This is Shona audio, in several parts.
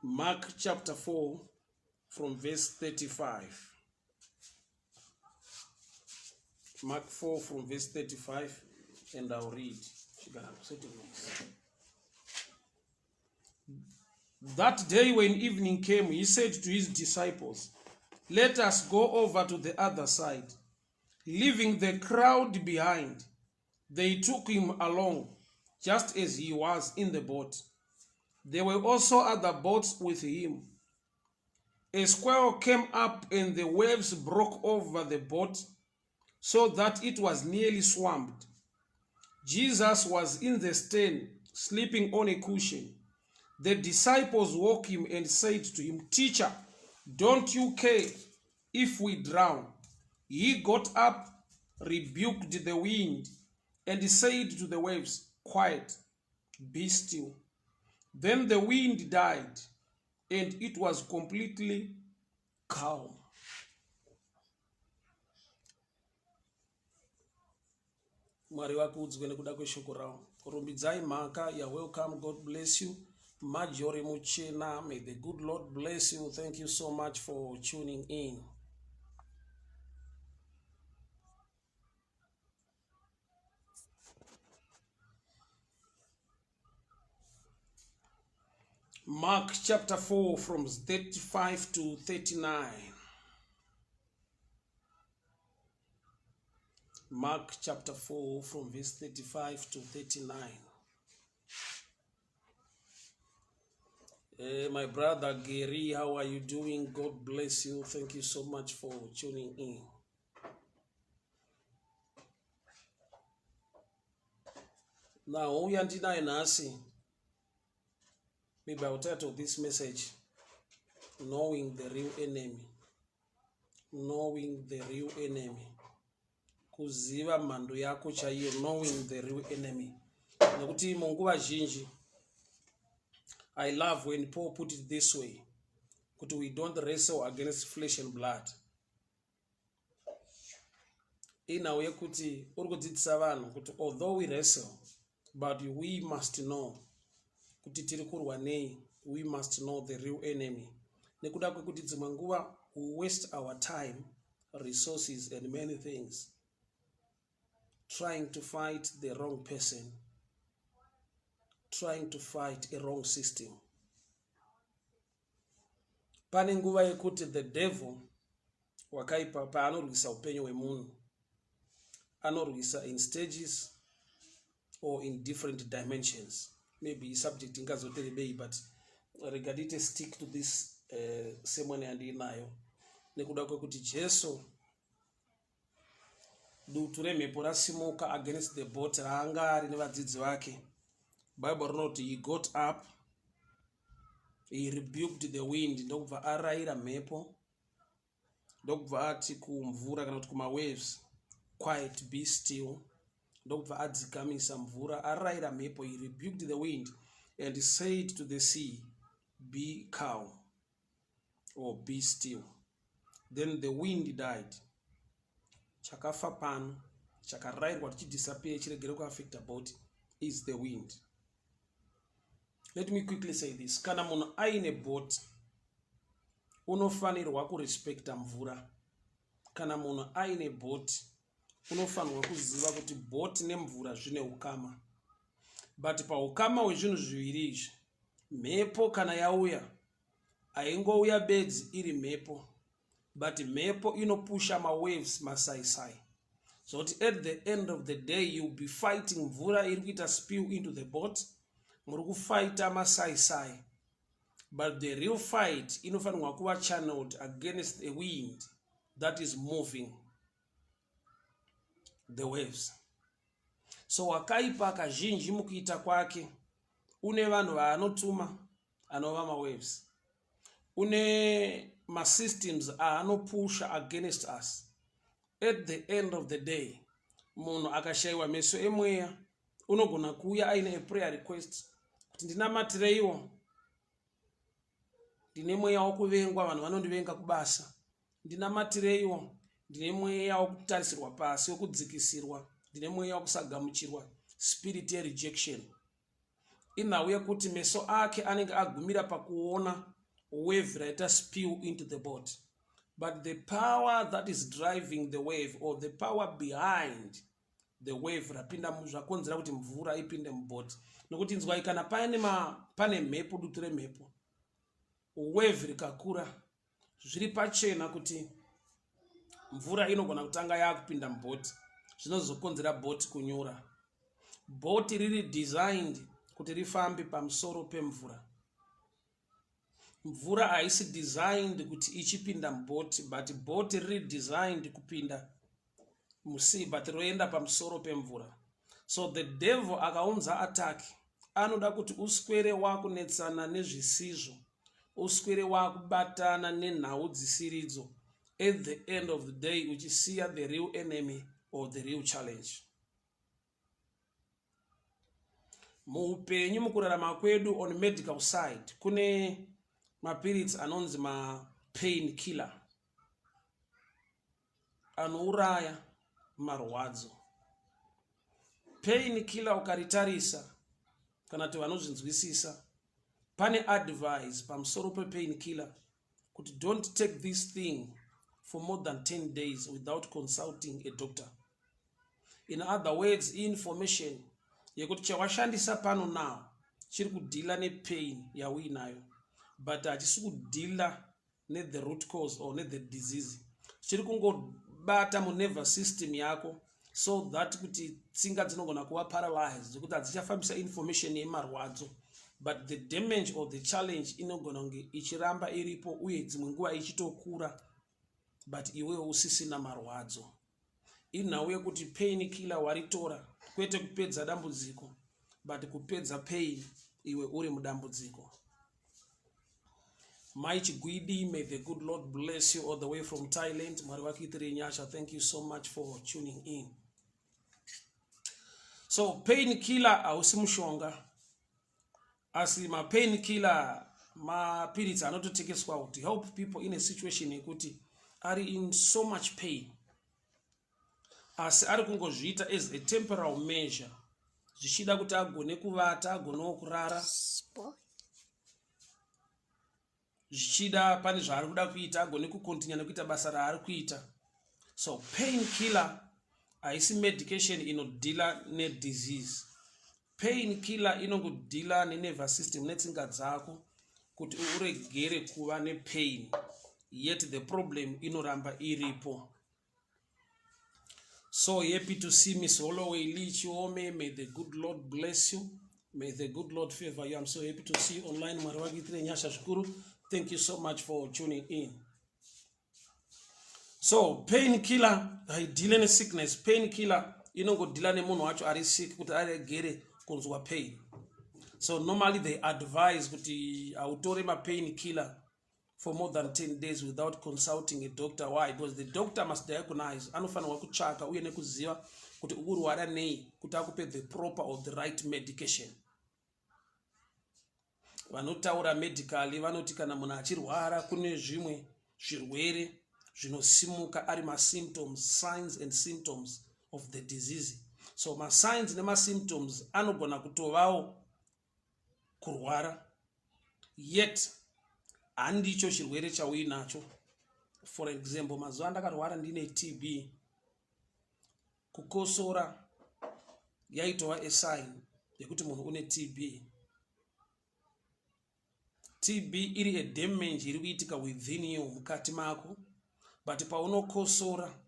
Mark chapter 4 from verse 35. Mark 4 from verse 35 and I'll read. That day when evening came, he said to his disciples, Let us go over to the other side. Leaving the crowd behind, they took him along, just as he was in the boat. There were also other boats with him. A squall came up and the waves broke over the boat so that it was nearly swamped. Jesus was in the stern, sleeping on a cushion. The disciples woke him and said to him, Teacher, don't you care if we drown? He got up, rebuked the wind, and said to the waves, Quiet, be still. Then the wind died, and it was completely calm. Mwari vakudzwe nekuda kweshoko ravo. Rumbidzai mhaka ya welcome. God bless you. Marjorie Muchena, may the good Lord bless you. Thank you so much for tuning in. Mark chapter 4 from 35 to 39. Mark chapter 4 from verse 35 to 39. Hey, my brother Gary, how are you doing? God bless you. Thank you so much for tuning in. Now, yandinayo nhasi maybe I will title this message Knowing the Real Enemy. Knowing the Real Enemy. Kuziva mhando yako chaiyo, knowing the real enemy. Nekuti munguva zhinji, I love when Paul put it this way, kuti we don't wrestle against flesh and blood. Inhau yekuti uri kudzidzisa vanhu kuti although we wrestle, but we must know kuti tiri kurwa nei. We must know the real enemy. Nekuda kwekuti dzimwe nguva we waste our time, resources and many things trying to fight the wrong person, trying to fight a wrong system. Pane nguva yekuti the devil wakaipa paanorwisa upenyu hwemunhu, anorwisa in stages or in different dimensions. Maybe subject ingazoterebei, but rega ndiite stick to this sermon yandiinayo, nekuda kwekuti Jesu dutu remhepo rasimuka against the boat raanga ari nevadzidzi vake. Bible rinoti he got up, he rebuked the wind, ndokubva arayira mhepo, ndokubva ati kumvura kana kuti kumawaves, quiet, be still, ndokubva adzikamisa mvura, arayira mhepo. He rebuked the wind and said to the sea, be calm or be still. Then the wind died. Chakafa pano, chakarayirwa tichidisappear, chiregere kuaffecta boat, is the wind. Let me quickly say this. Kana munhu aine boat, unofanirwa kurespecta mvura. Kana munhu aine boat, unofanirwa kuziva kuti boat nemvura zvine ukama. But paukama hwezvinhu zviviri izvi, mhepo kana yauya, haingouya bedzi iri mhepo, but mhepo inopusha mawaves, masaisai, zvokuti at the end of the day you'll be fighting mvura iri kuita spill into the boat, muri kufighta masaisai, but the real fight inofanirwa kuva channeled against the wind that is moving the waves. So wakaipa kazhinji mukuita kwake une vanhu vaanotuma anova mawaves, une masystems aanopusha against us. At the end of the day, munhu akashayiwa meso emweya unogona kuuya aine a prayer request kuti ndinamatireiwo, ndine mweya wokuvengwa, vanhu vanondivenga kubasa, ndinamatireiwo, ndine mweya wokutarisirwa pasi, wekudzikisirwa, ndine mweya wokusagamuchirwa, spirit yerejection. Inhau yekuti meso ake anenge agumira pakuona wave raita spill into the boat, but the power that is driving the wave or the power behind the wave rapinda zvakonzera kuti mvura ipinde mubhoti. Nokuti inzwai, kana pane mhepo, dutu remhepo, wave rikakura, zviri pachena kuti mvura inogona kutanga yaakupinda mubhoti, zvinozokonzera bhoti kunyura. Bhoti riri designed kuti rifambe pamusoro pemvura. Mvura haisi designed kuti ichipinda mubhoti, but bhoti riri designed kupinda musea, but roenda pamusoro pemvura. So the devil akaunza attack, anoda kuti uswere wakunetsana nezvisizvo, uswere wakubatana nenhau dzisiridzo, at the end of the day uchisiya the real enemy or the real challenge. Muupenyu, mukurarama kwedu, on medical side kune mapiritsi anonzi mapain killer anouraya marwadzo. Pain killer ukaritarisa, kana kuti vanozvinzwisisa, pane advice pamusoro pepain killer kuti don't take this thing for more than 10 days without consulting a doctor. In other words, information yekuti chawashandisa pano now chiri kudeala nepain yauinayo, but hachisi kudeala nethe root cause or nethe disease. Chiri kungobata munervous system yako so that kuti tsinga dzinogona kuva paralyzed, zvekuti hadzichafambisa information yemarwadzo, but the damage or the challenge inogona kunge ichiramba iripo, uye dzimwe nguva ichitokura, but iwewo usisina marwadzo. Inhau yekuti pain killer waritora kwete kupedza dambudziko, but kupedza pain iwe uri mudambudziko. Mai Chigwidi, may the good Lord bless you all the way from Thailand. Mwari vakuitirei nyasha. Thank you so much for tuning in. So pain killer hausi mushonga, asi mapain killer mapiritsi anototekeswa to help people in a situation yekuti ari in so much pain, asi ari kungozviita as a temporal measure, zvichida kuti agone kuvata, agonewo kurara, zvichida pane zvaari kuda kuita, agone kucontinue nekuita basa raari kuita. So pain killer haisi medication inodeala nedisease. Pain killer inongodeala nenervous system, netsinga dzako, kuti uregere kuva nepain, yet the problem inoramba iripo. So happy to see Miss Holloway Lee Chiome. May the good Lord bless you, may the good Lord favor you. I'm so happy to see you online. Mwari vakuitire nyasha zvikuru. Thank you so much for tuning in. So pain killer haideale nesickness. Pain killer inongodeala nemunhu wacho ari sick, kuti aregere kunzwa pain. So normally they advise kuti hautore mapain killer for more than 10 days without consulting a doctor. Why? Because the doctor must diagnose, anofanirwa kutsvaka uye nekuziva kuti ukurwara nei, kuti akupe the proper or the right medication. Vanotaura medically vanoti kana munhu achirwara, kune zvimwe zvirwere zvinosimuka ari masymptoms, signs and symptoms of the disease. So masigns nemasymptoms anogona kutovawo kurwara, yet handicho chirwere chauinacho. For example, mazuva andakarwara ndine TB, kukosora yaitova asign yekuti munhu une TB. TB iri adamage iri kuitika within you, mukati mako, but paunokosora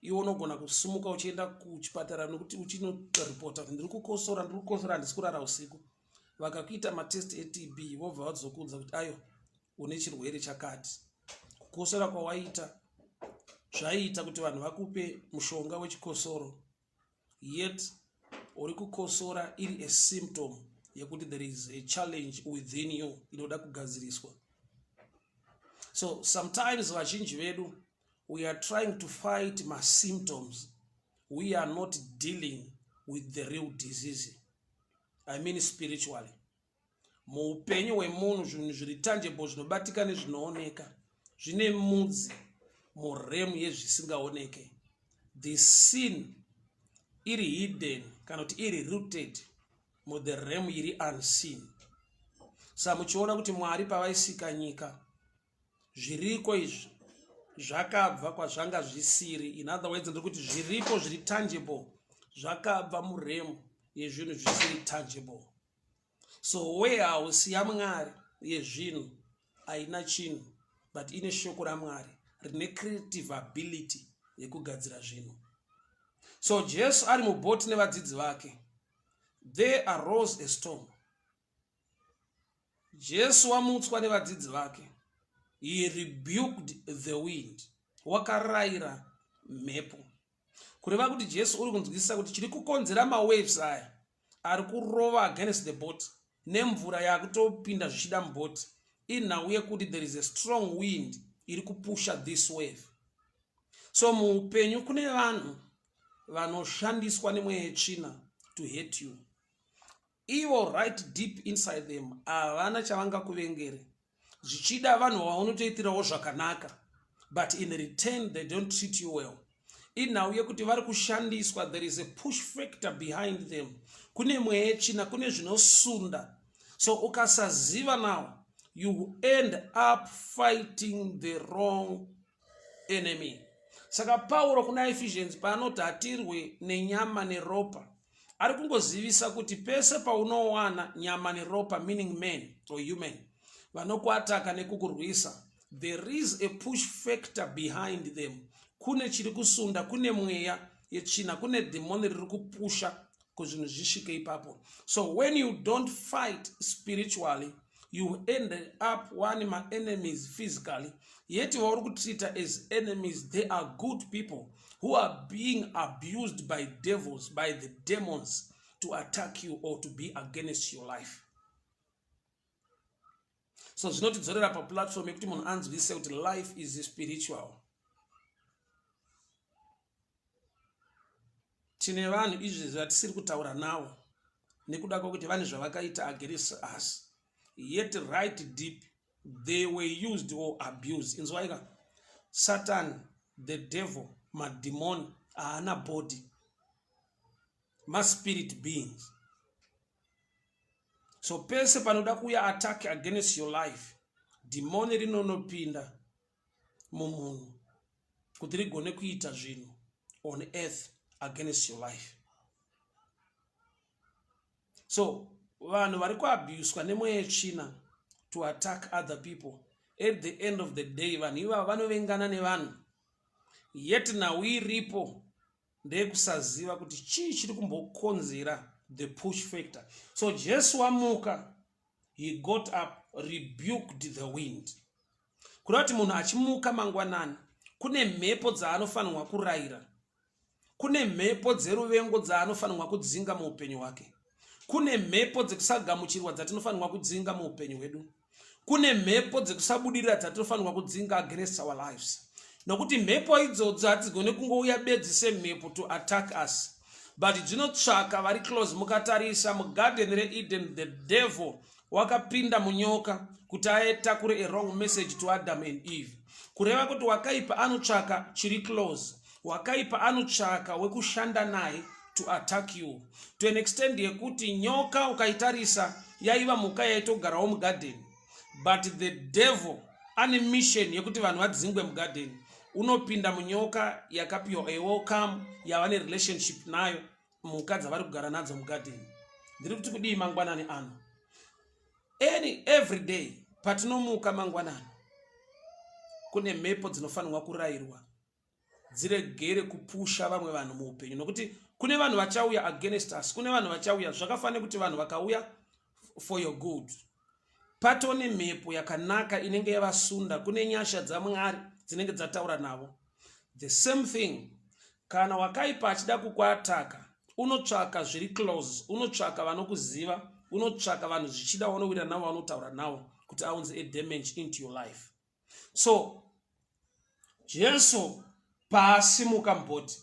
iwe unogona kusumuka uchienda kuchipatara nekuti uchinoripota kuti ndiri kukosora, ndiri kukosora, handisi kurara usiku. Vakakuita matest eTB, vobva vazokuudza kuti ayo, une chirwere chakati. Kukosora kwawaita zvaiita kuti vanhu vakupe mushonga wechikosoro, yet uri kukosora iri a symptom yekuti there is a challenge within you inoda kugadziriswa. So sometimes vazhinji vedu, we are trying to fight masymptoms, we are not dealing with the real disease. I mean spiritually, muupenyu hwemunhu, zvinhu zviri tangible, zvinobatika nezvinooneka, zvine mudzi murealm yezvisingaoneke. The sin iri hidden, kana kuti iri rooted. muthe realm iri unseen. Sa muchiona kuti Mwari pavaisika nyika, zviriko izvi zvakabva kwazvanga zvisiri. In other words, ndiri kuti zviripo zviri tangible zvakabva murealm yezvinhu zvisiri tangible. So warehouse yaMwari yezvinhu haina chinhu, but ine shoko raMwari rine creative ability yekugadzira zvinhu. So Jesu ari mubhoti nevadzidzi vake, there arose a storm. Jesu wamutswa nevadzidzi vake, he rebuked the wind, wakarayira mhepo. Kureva kuti Jesu uri kunzwisisa kuti chiri kukonzera mawaves aya ari kurova against the boat nemvura yakutopinda zvichida mubhoti inhau yekuti there is a strong wind iri kupusha this wave. So muupenyu kune vanhu vanoshandiswa nemweya yetsvina to hate you. Ivo right deep inside them havana chavangakuvengere, zvichida vanhu vaunotoitirawo zvakanaka, but in return they don't treat you well. Inhau yekuti vari kushandiswa, there is a push factor behind them. Kune mweya yetsvina, kune zvinosunda. So ukasaziva now, you end up fighting the wrong enemy. Saka Pauro kuna Ephesians paanoti hatirwe nenyama neropa, ari kungozivisa kuti pese paunowana nyama neropa, meaning man or human, vanokuataka nekukurwisa, there is a push factor behind them. Kune chiri kusunda, kune mweya yetsvina, kune dhimoni riri kupusha kuzvinhu zvisvike ipapo. So when you don't fight spiritually, you end up one maenemies physically, yet vauri kutreata as enemies, they are good people who are being abused by devils, by the demons, to attack you or to be against your life. So zvinotidzorera paplatform yekuti munhu anzwise kuti life is spiritual. Tine vanhu izvi zvatisiri kutaura navo nekuda kwekuti vane zvavakaita against us, yet right deep they were used or abused. Inzwaika, Satan, the devil, madhimoni haana body, maspirit beings. So pese panoda kuuya attack against your life, dhimoni rinonopinda mumunhu kuti rigone kuita zvinhu on earth against your life. So vanhu vari kuabuswa nemweya yetsvina to attack other people, at the end of the day vanhu ivava vanovengana nevanhu, yet nhau iripo ndeyekusaziva kuti chii chiri kumbokonzera the push factor. So Jesu wamuka, he got up, rebuked the wind. Kureva kuti munhu achimuka mangwanani, kune mhepo dzaanofanirwa kurayira, kune mhepo dzeruvengo dzaanofanirwa kudzinga muupenyu hwake, kune mhepo dzekusagamuchirwa dzatinofanirwa kudzinga muupenyu hwedu, kune mhepo dzekusabudirira dzatinofanirwa kudzinga against our lives, nokuti mhepo idzodzo hadzigone kungouya bedzi semhepo to attack us, but dzinotsvaka vari close. Mukatarisa mugarden reEden, the devil wakapinda munyoka kuti atakure a wrong message to Adam and Eve. Kureva kuti wakaipa anotsvaka chiri close, wakaipa anotsvaka wekushanda naye to attack you, to an extent yekuti nyoka ukaitarisa yaiva mhuka yaitogarawo mugadheni, but the devil ane mission yekuti vanhu vadzingwe mugadheni. Unopinda munyoka yakapiwa a welcome, yava nerelationship nayo, mhuka dzavari kugara nadzo mugadheni. Ndiri kuti kudii mangwanani ano? Any every day patinomuka mangwanani, kune mhepo dzinofanirwa kurayirwa dziregere kupusha vamwe vanhu muupenyu, nokuti kune vanhu vachauya against us, kune vanhu vachauya. Zvakafanira kuti vanhu vakauya for your good, patone mhepo yakanaka inenge yavasunda, kune nyasha dzaMwari dzinenge dzataura navo. The same thing, kana wakaipa achida kukuataka, unotsvaka zviri close, unotsvaka vanokuziva, unotsvaka vanhu zvichida vanowira navo, vanotaura navo kuti aunze a damage into your life. So Jesu paasimuka mubhoti,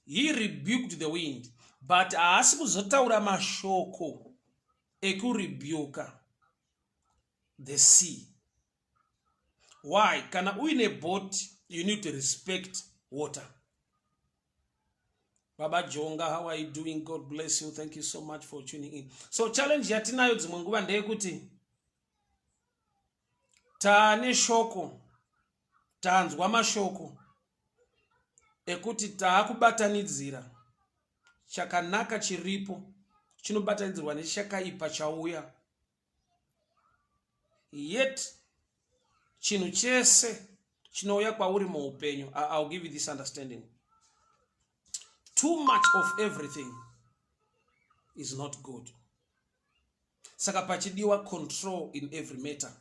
he rebuked the wind, but haasi kuzotaura mashoko ekurebuka the sea. Why? Kana uine boat, you need to respect water. Baba Jonga, how are you doing? God bless you. Thank you so much for tuning in. So challenge yatinayo dzimwe nguva ndeyekuti taane shoko, tanzwa mashoko ekuti taakubatanidzira chakanaka chiripo chinobatanidzirwa nechakaipa chauya. Yet chinhu chese chinouya kwauri muupenyu, I'll give you this understanding: too much of everything is not good. Saka pachidiwa control in every matter.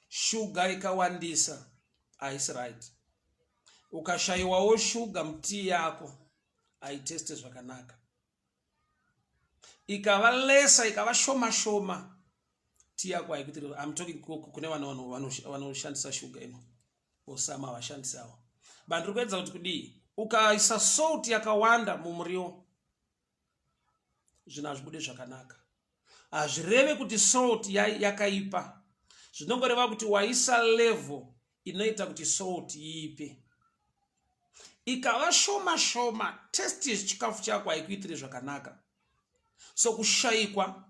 Shuga ikawandisa haisi right. Ukashayiwawo shuga mutii yako, haitaste zvakanaka. Ikava less, ikava shoma shoma, tii yako haikuti. I'm talking kune vanhu vanoshandisa shuga ino. Osama havashandisawo, but ndiri kuedza kuti kudii, ukaisa salt yakawanda mumuriwo, zvinhu hazvibude zvakanaka. Hazvireve kuti salt yakaipa, zvinongoreva kuti waisa level inoita kuti salt iipe. Ikava shoma shoma, taste yechikafu chako haikuitire zvakanaka. So kushayikwa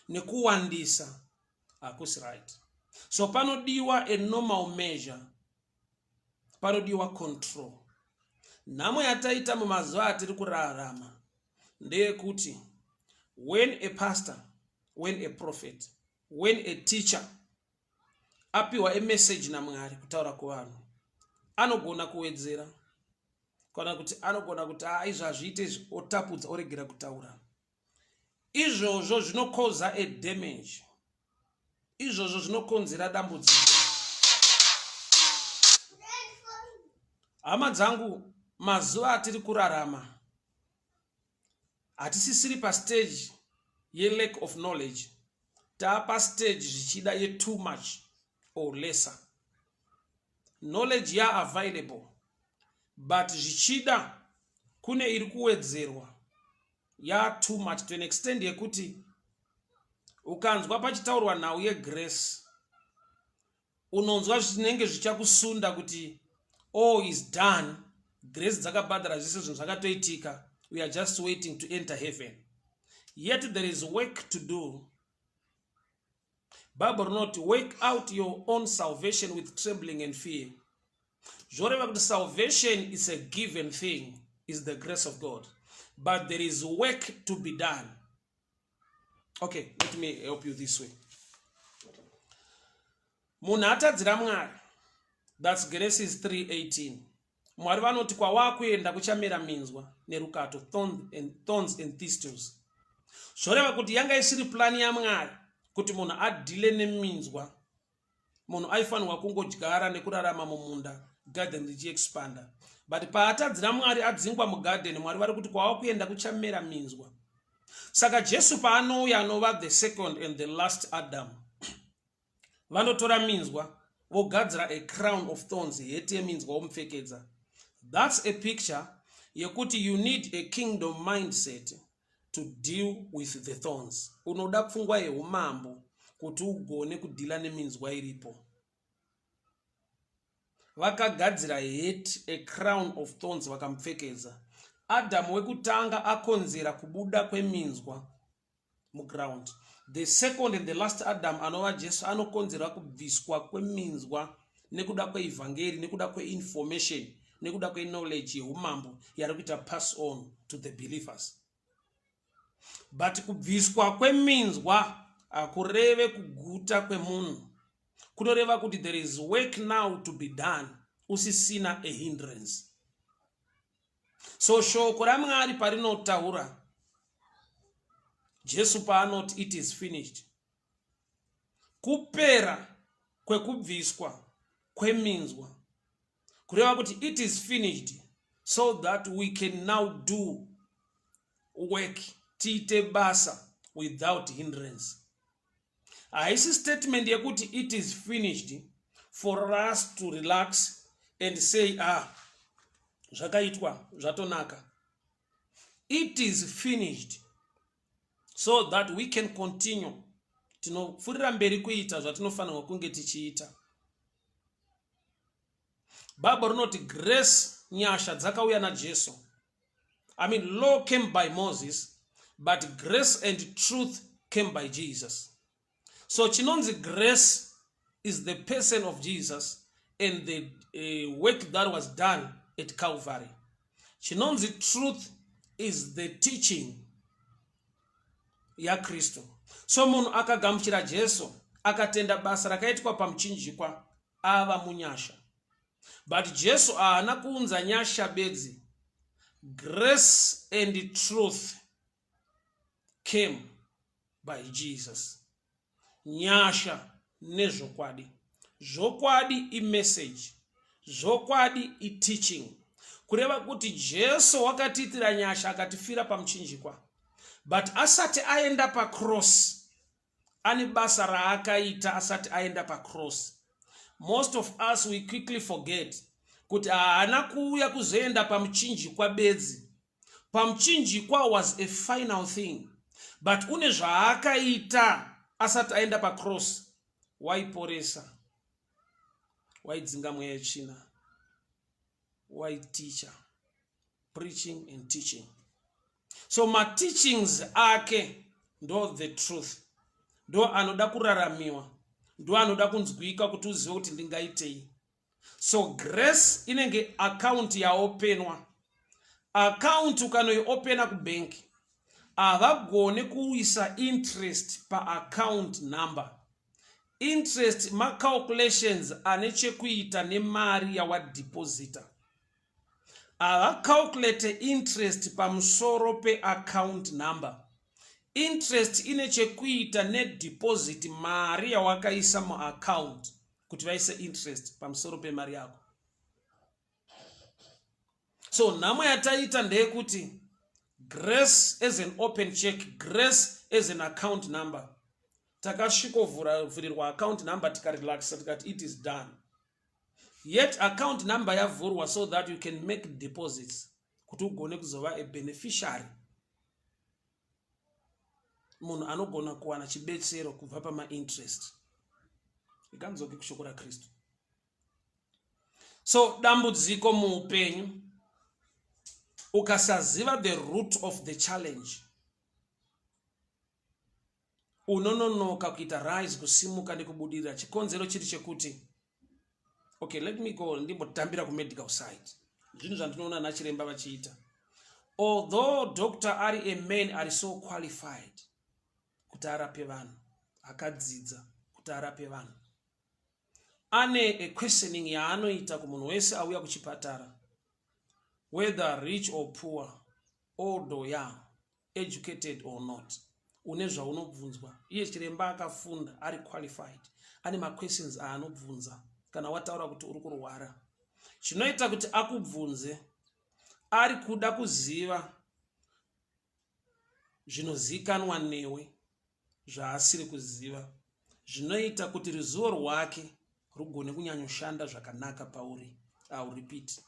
nekuwandisa hakusi right. So panodiwa a normal measure, panodiwa control. Nhamo yataita mumazuva atiri kurarama ndeyekuti when a pastor, when a prophet, when a teacher apiwa emessage naMwari kutaura kuvanhu, anogona kuwedzera kana kuti anogona kuti, "A, izvi hazviite izvi," otapudza, oregera kutaura. Izvozvo zvinokoza a damage, izvozvo zvinokonzera dambudziko. Hama dzangu, mazuva atiri kurarama hatisisiri pastage yelack of knowledge, taapastage zvichida yetoo much or lesser knowledge yaavailable, but zvichida kune iri kuwedzerwa yatoo much to an extent yekuti ukanzwa pachitaurwa nhau yegrace, unonzwa zvinenge zvichakusunda kuti all is done, grace dzakabhadhara zvese, zvinhu zvakatoitika, we are just waiting to enter heaven. Yet there is work to do. Bible rinoti, "Work out your own salvation with trembling and fear." Zvoreva kuti salvation is a given thing, is the grace of God, but there is work to be done. Okay, let me help you this way. Munhu atadzira Mwari, that's Genesis 3:18. Mwari vanoti, "Kwawakuenda kuchamera minzwa nerukato," thorns and thistles. Zvoreva kuti yanga isiri plani yaMwari kuti munhu adeale neminzwa. Munhu aifanirwa kungodyara nekurarama mumunda, garden richiexpanda. But paatadzira Mwari, adzingwa mugarden, Mwari vari kuti, "Kwava kuenda kuchamera minzwa." Saka Jesu paanouya, anova the second and the last Adam, vanotora minzwa vogadzira a crown of thorns, heti yeminzwa, womupfekedza. That's a picture yekuti you need a kingdom mindset to deal with the thorns. Unoda pfungwa yeumambo kuti ugone kudeala neminzwa iripo. Vakagadzira heti, a crown of thorns, vakamupfekedza. Adamu wekutanga akonzera kubuda kweminzwa muground. The second and the last Adam, anova Jesu, anokonzera kubviswa kweminzwa nekuda kweivhangeri, nekuda kweinformation, nekuda kweknowledge yeumambo yari kuita pass on to the believers. But kubviswa kweminzwa hakureve kuguta kwemunhu, kunoreva kuti there is work now to be done, usisina a hindrance. So shoko raMwari parinotaura, Jesu paanoti, "It is finished," kupera kwekubviswa kweminzwa, kureva kuti it is finished so that we can now do work, tiite basa without hindrance. Haisi statement yekuti it is finished for us to relax and say, "Ah, zvakaitwa, zvatonaka." It is finished so that we can continue, tinopfuurira mberi kuita zvatinofanirwa kunge tichiita. Bhaibheri rinoti grace, nyasha dzakauya naJesu. I mean, law came by Moses, but grace and truth came by Jesus. So chinonzi grace is the person of Jesus and the work that was done at Calvary. Chinonzi truth is the teaching yaKristu. So munhu akagamuchira Jesu, akatenda basa rakaitwa pamuchinjikwa, ava munyasha. But Jesu haana kuunza nyasha bedzi. Grace and truth came by Jesus. Nyasha nezvokwadi. Zvokwadi imessage, zvokwadi iteaching. Kureva kuti Jesu wakatiitira nyasha, akatifira pamuchinjikwa, but asati aenda pacross ane basa raakaita. Asati aenda pacross, most of us, we quickly forget kuti haana kuuya kuzoenda pamuchinjikwa bedzi. Pamuchinjikwa was a final thing, but une zvaakaita asati aenda pacross. Waiporesa, waidzinga mweya yetsvina, waiticha, preaching and teaching. So mateachings ake ndo the truth, ndo anoda kuraramiwa, ndo anoda kunzwika kuti uzive kuti ndingaitei. So grace inenge account yaopenwa. Account ukanoiopena kubhenki, havagoni kuisa interest paaccount number. Interest macalculations ane chekuita nemari yawadeposita. Havacalculate interest pamusoro peaccount number. Interest ine chekuita nedeposit, mari yawakaisa muaccount, kuti vaise interest pamusoro pemari yako. So nhamo yataita ndeyekuti grace as an open check, grace as an account number, takasvikovhurirwa account number, tikarelaxa, tikati it is done. Yet account number yavhurwa so that you can make deposits kuti ugone kuzova a beneficiary, munhu anogona kuwana chibetsero kubva pamainterest. Ikanzoke kushoko raKristu. So dambudziko muupenyu, ukasaziva the root of the challenge, unononoka kuita rise, kusimuka nekubudirira. Chikonzero chiri chekuti, okay, let me go, ndimbotambira kumedical side. Zvinhu zvandinoona nachiremba vachiita, although doctor ari a man ari so qualified kuti arape vanhu, akadzidza kuti arape vanhu, ane a questioning yaanoita kumunhu wese auya kuchipatara, whether rich or poor, old or young, educated or not, une zvaunobvunzwa. Iye chiremba akafunda, ari qualified, ane maquestions aanobvunza kana wataura kuti uri kurwara. Chinoita kuti akubvunze, ari kuda kuziva zvinozivikanwa newe zvaasiri kuziva, zvinoita kuti ruzivo rwake rugone kunyanyoshanda zvakanaka pauri. I'll repeat: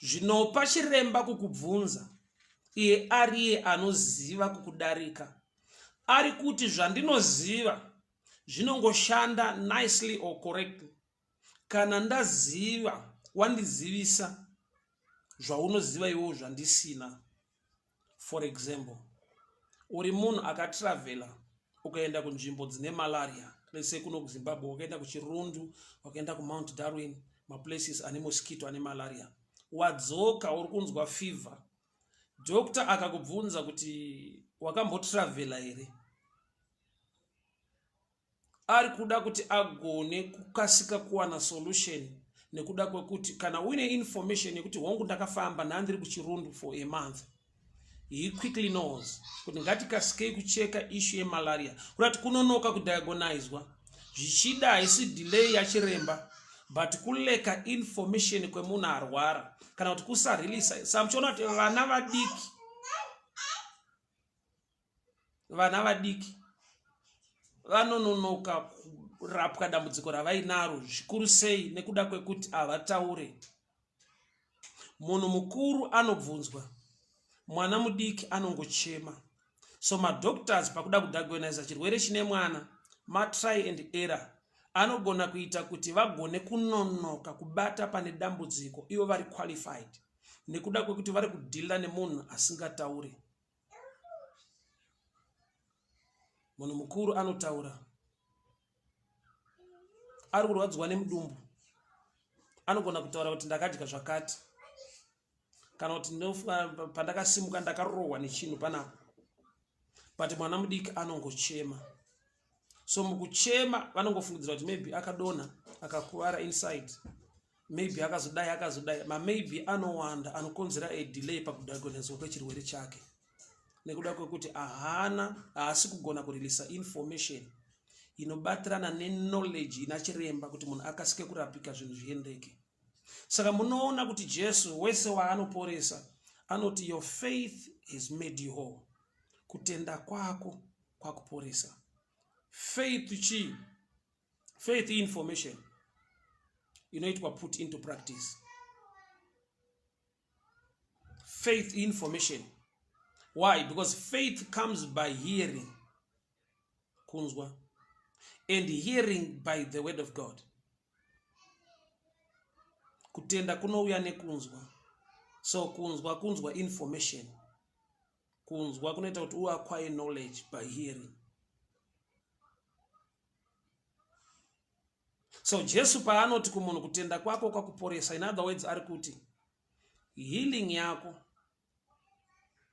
zvinopa chiremba kukubvunza, iye ariye anoziva kukudarika, ari kuti zvandinoziva zvinongoshanda nicely or correctly kana ndaziva wandizivisa zvaunoziva iwewo zvandisina. For example, uri munhu akatravhela, ukaenda kunzvimbo dzine malaria. Let's say kuno kuZimbabwe, wakaenda kuChirundu, wakaenda kuMount Darwin, maplaces ane mosquito, ane malaria. Wadzoka, uri kunzwa fever. Doctor akakubvunza kuti wakambotravhela here, ari kuda kuti agone kukasika kuwana solution, nekuda kwekuti kana uine information yekuti hongu, ndakafamba, ndandiri kuChirundu for a month, he quickly knows kuti ngatikasikei kucheka issue yemalaria. Kuda kuti kunonoka kudiagonizwa, zvichida haisi delay yachiremba, but kulacka information kwemunhu arwara, kana kuti kusareleasa. Samuchiona kuti vana vadiki vanononoka kurapwa dambudziko ravainaro, zvikuru sei nekuda kwekuti havataure. Munhu mukuru anobvunzwa, mwana mudiki anongochema. So madoctors pakuda kudiagonisa chirwere chine mwana, matry and error anogona kuita kuti vagone kunonoka kubata pane dambudziko, ivo vari qualified. Nekuda kwekuti vari kudhila nemunhu asingataure. Munhu mukuru anotaura ari kurwadziwa nemudumbu, anogona kutaura kuti ndakadya zvakati, kana kuti pandakasimuka ndakarohwa nechinhu panapa, but mwana mudiki anongochema. So mukuchema vanongofungidzira kuti maybe akadonha, akakuvara inside, maybe akazodai, akazodai. Mamaybe anowanda anokonzera a delay pakudiagnoswa kwechirwere chake, nekuda kwekuti ahana haasi kugona kureleasa information inobatirana neknowledge ina chiremba kuti munhu akasike kurapika, zvinhu zviendeke. Saka munoona kuti Jesu wese waanoporesa anoti, "Your faith has made you whole." Kutenda kwako kwakuporesa. Faith chii? Faith information inoitwa put into practice. Faith information. Why? Because faith comes by hearing, kunzwa, and hearing by the word of God. Kutenda kunouya nekunzwa. So kunzwa, kunzwa information. Kunzwa kunoita kuti uacquire knowledge by hearing. So Jesu paanoti kumunhu, "Kutenda kwako kwakuporesa," in other words ari kuti healing yako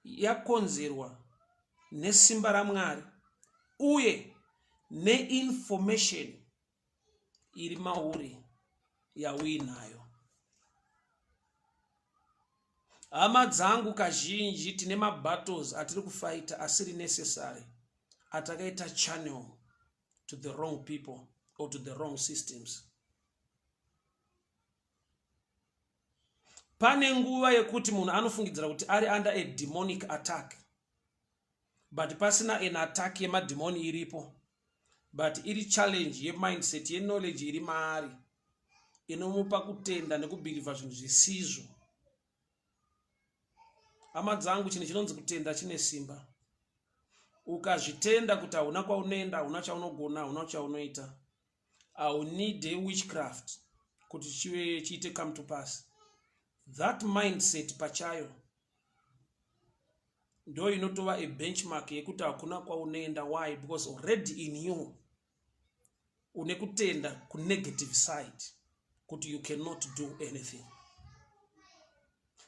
yakonzerwa nesimba raMwari uye neinformation iri mauri yauinayo. Hama dzangu, kazhinji tine mabattles atiri kufighta asiri necessary, atakaita channel to the wrong people or to the wrong systems. Pane nguva yekuti munhu anofungidzira kuti ari under a demonic attack, but pasina an attack yemadhimoni iripo, but iri challenge yemindset, yeknowledge iri maari inomupa kutenda nekubelieva zvinhu zvisizvo. Hama dzangu, chinhu chinonzi kutenda chine simba. Ukazvitenda kuti hauna kwaunoenda, hauna chaunogona, hauna chaunoita, haunide witchcraft kuti chive chiite come to pass. That mindset pachayo ndo inotova a benchmark yekuti hakuna kwaunoenda. Why? Because already in you une kutenda kunegative side kuti you cannot do anything.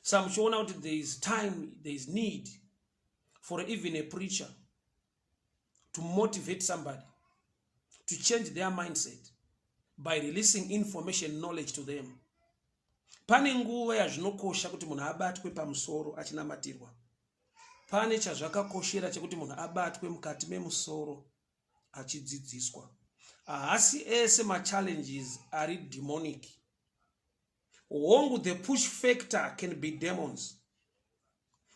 Sa muchiona kuti there is time, there is need for even a preacher to motivate somebody to change their mindset by releasing information, knowledge to them. Pane nguva yazvinokosha kuti munhu abatwe pamusoro achinamatirwa. Pane chazvakakoshera chekuti munhu abatwe mukati memusoro achidzidziswa. Haasi ese machallenges ari demonic. Hongu, the push factor can be demons,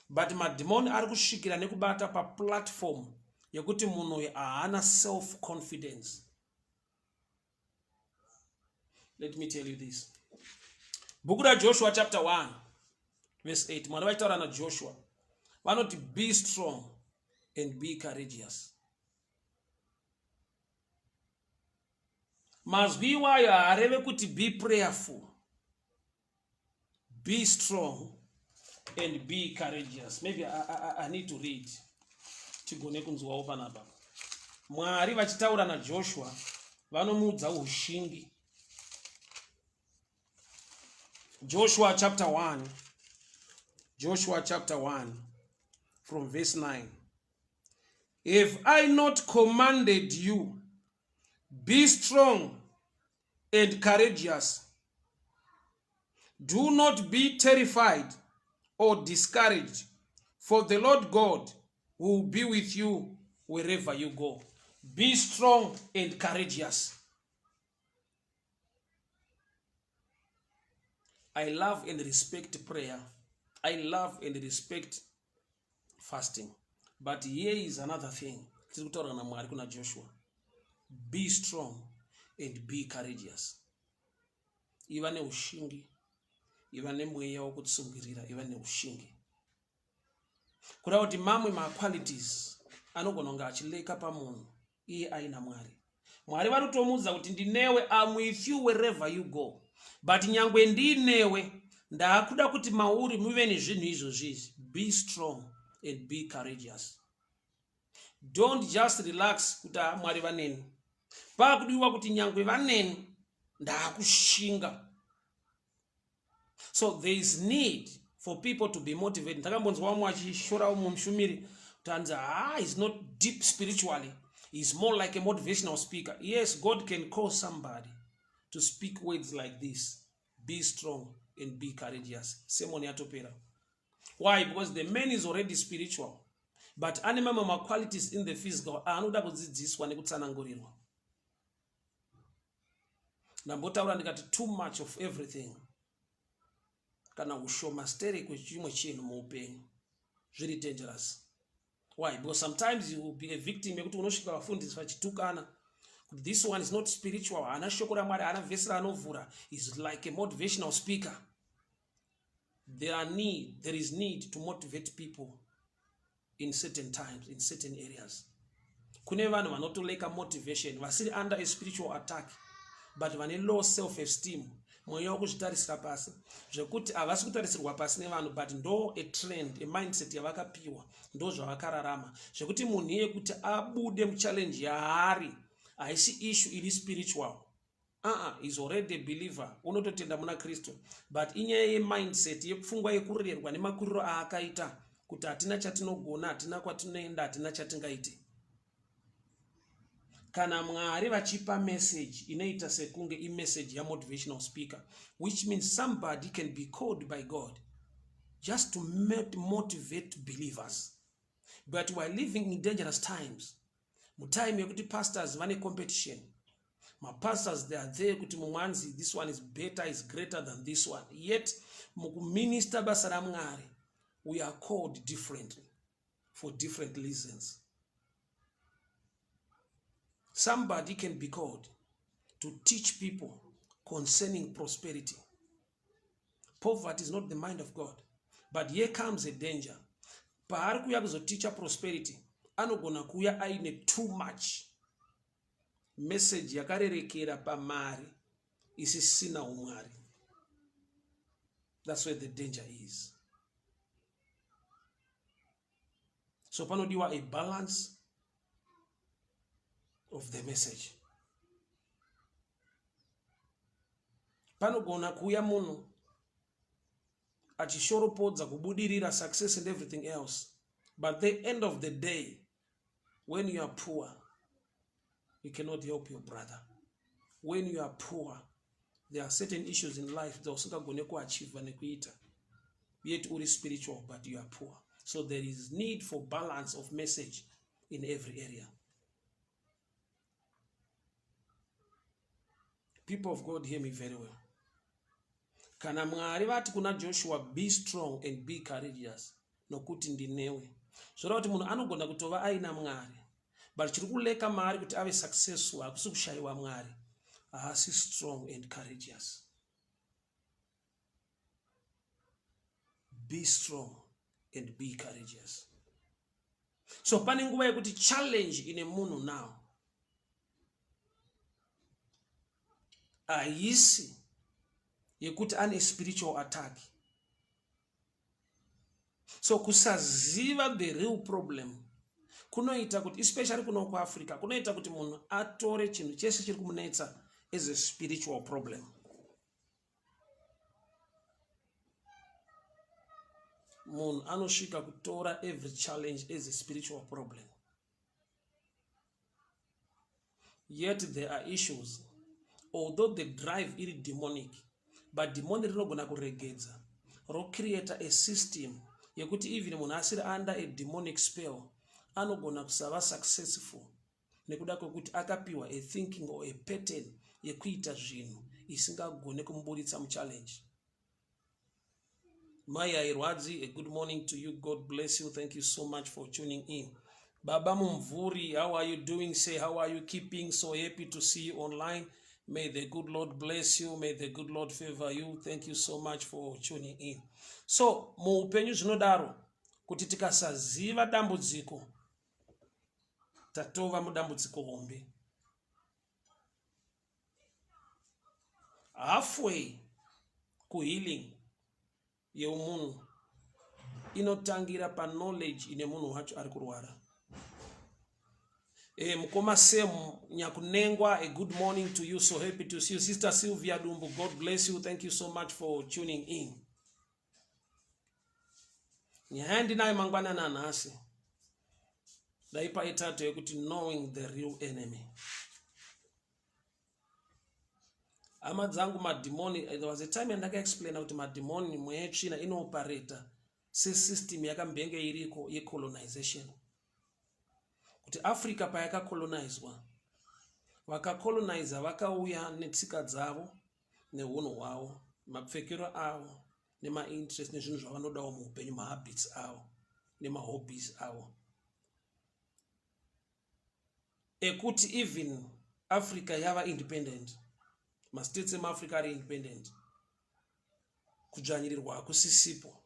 but madhimoni ari kusvikira nekubata paplatform yekuti munhu uyu haana self confidence. Let me tell you this. Bhuku raJoshua chapter 1 verse 8, Mwari vachitaura naJoshua vanoti, "Be strong and be courageous." Mazwi iwayo haareve kuti be prayerful. Be strong and be courageous. Maybe I need to read tigone kunzwawo panapa. Mwari vachitaura naJoshua vanomuudza ushingi. Joshua chapter 1, Joshua chapter 1 from verse 9: "Have I not commanded you? Be strong and courageous. Do not be terrified or discouraged, for the Lord God will be with you wherever you go." Be strong and courageous. I love and respect prayer. I love and respect fasting. But here is another thing. Tiri kutaura naMwari kuna Joshua. Be strong and be courageous. Iva neushingi, iva nemweya wokutsungirira, iva neushingi. Kureva kuti mamwe maqualities anogona kunge achilacka pamunhu iye aina Mwari. Mwari vari kutomuudza kuti ndinewe, am with you wherever you go, but nyangwe ndinewe, Ndaakuda kuti mauri muve nezvinhu izvozvi izvi. Be strong and be courageous. Don't just relax kuti ah, Mwari vaneni. Paakudiwa kuti nyangwe vaneni ndaakushinga. So there is need for people to be motivated. Ndakambonzwa vamwe vachishora umwe mushumiri kuti hanzi ah, is not deep spiritually, is more like a motivational speaker. Yes, God can call somebody to speak words like this: be strong and be courageous. Sermon yatopera. Why? Because the man is already spiritual, but ane mamwe maqualities in the physical aanoda kudzidziswa nekutsanangurirwa. Ndambotaura ndikati too much of everything kana ushoma sterek kwechimwe chinhu muupenyu zviri dangerous. Why? Because sometimes you will be a victim yekuti unosvika vafundisi vachitukana kuti this one is not spiritual, haana shoko raMwari, haana vhesi raanovhura, is like a motivational speaker. There is need to motivate people in certain times, in certain areas. Kune vanhu vanotoleka motivation vasiri under a spiritual attack, but vane low self esteem, mweya wekuzvitarisira pasi, zvekuti havasi kutarisirwa pasi nevanhu, but ndo a trend, a mindset yavakapiwa, ndo zvavakararama, zvekuti munhu iye kuti abude muchallenge yaari haisi issue iri spiritual. Aa, is already a believer, unototenda muna Kristu, but inyaya yemindset, yepfungwa yekurerwa nemakuriro aakaita kuti hatina chatinogona, hatina kwatinoenda, hatina chatingaite. Kana Mwari vachipa message inoita sekunge imessage yamotivational speaker, which means somebody can be called by God just to motivate believers. But we are living in dangerous times, mutime yekuti pastors vane competition. Mapastors, they are there kuti mumwe anzi this one is better, is greater than this one. Yet mukuminista basa raMwari, we are called differently for different reasons. Somebody can be called to teach people concerning prosperity. Poverty is not the mind of God, but here comes a danger. Paari kuuya kuzoticha prosperity, anogona kuuya aine too much message yakarerekera pamari isisina umwari. That's where the danger is. So panodiwa a balance of the message. Panogona kuuya munhu achishoropodza kubudirira, success and everything else, but the end of the day, when you are poor, you cannot help your brother. When you are poor, there are certain issues in life dzausingagone kuachieva nekuita, yet uri spiritual, but you are poor. So there is need for balance of message in every area. People of God, hear me very well. Kana Mwari vati kuna Joshua, be strong and be courageous, nokuti ndinewe, zvoreva kuti munhu anogona kutova aina Mwari, but chiri kuleka maari kuti ave successful hakusi kushayiwa Mwari, haasi strong and courageous. Be strong and be courageous. So pane nguva yekuti challenge ine munhu now haisi yekuti ane spiritual attack. So kusaziva the real problem kunoita kuti, especially kuno kuAfrica, kunoita kuti munhu atore chinhu chese chiri kumunetsa as a spiritual problem. Munhu anosvika kutora every challenge as a spiritual problem, yet there are issues, although the drive iri demonic, but demoni rinogona kuregedza rocreata a system yekuti even munhu asiri under a demonic spell anogona kusava successful nekuda kwekuti akapiwa a thinking or a pattern yekuita zvinhu isingagone kumuburitsa muchallenge. Mai Airwadzi, a good morning to you. God bless you. Thank you so much for tuning in. Baba Mumvuri, how are you doing? Say, how are you keeping? So happy to see you online. May the good Lord bless you. May the good Lord favor you. Thank you so much for tuning in. So, muupenyu zvinodaro kuti tikasaziva dambudziko, tatova mudambudziko hombe. Halfway kuhealing. Yemunhu inotangira paknowledge ine munhu wacho ari kurwara. Hey, eh, mukoma Sam Nyakunengwa, a good morning to you. So happy to see you. Sister Sylvia Dumbu, God bless you. Thank you so much for tuning in. Nyaya yandinayo mangwanani anhasi ndaipa itatu yekuti knowing the real enemy. Hama dzangu, madhimoni, there was a time yandakaexplaina kuti madhimoni, mweya yetsvina inoopareta sesystem yakambenge iriko yecolonization, kuti Africa payakacolonizwa, vakacoloniza vakauya netsika dzavo neunhu hwavo, mapfekero avo nemainterest nezvinhu zvavanodawo muupenyu, mahabits avo nemahobbies avo, ekuti even Africa yava independent, mastates emuAfrica ari independent, kudzvanyirirwa hakusisipo,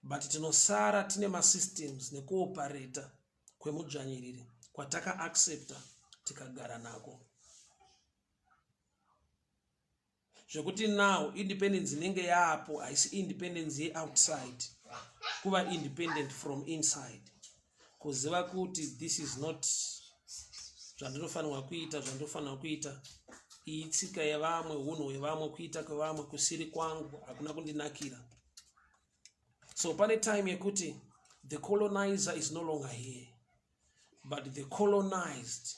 but tinosara tine masystems nekuopareta kwemudzvanyiriri kwatakaaccepta tikagara nako, zvekuti now independence inenge yaapo haisi independence yeoutside, kuva independent from inside, kuziva kuti this is not zvandinofanirwa kuita, zvandinofanirwa kuita iyi tsika yevamwe, unhu hwevamwe, kuita kwevamwe kusiri kwangu, hakuna kundinakira. So pane time yekuti the colonizer is no longer here, but the colonized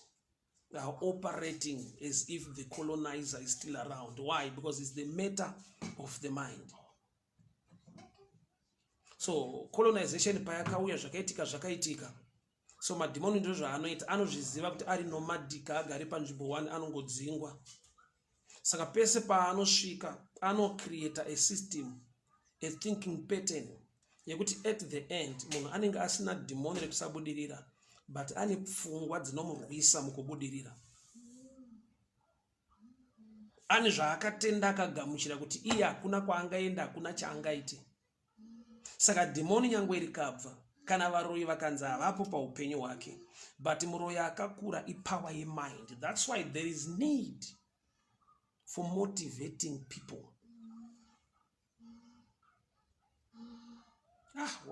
are operating as if the colonizer is still around. Why? Because it's the matter of the mind. So colonization payakauya, zvakaitika zvakaitika. So madhimoni ndo zvaanoita, anozviziva kuti ari nomadic, agari panzvimbo one, anongodzingwa. Saka pese paanosvika anocreata a system, a thinking pattern yekuti at the end munhu anenge asina dhimoni rekusabudirira, but ane pfungwa dzinomurwisa mukubudirira, ane zvaakatenda akagamuchira kuti iye hakuna kwaangaenda, hakuna chaangaite. Saka dhimoni nyangwe rikabva, kana varoyi vakanzi havapo paupenyu hwake, but muroyi akakura ipower yemind. That's why there is need for motivating people.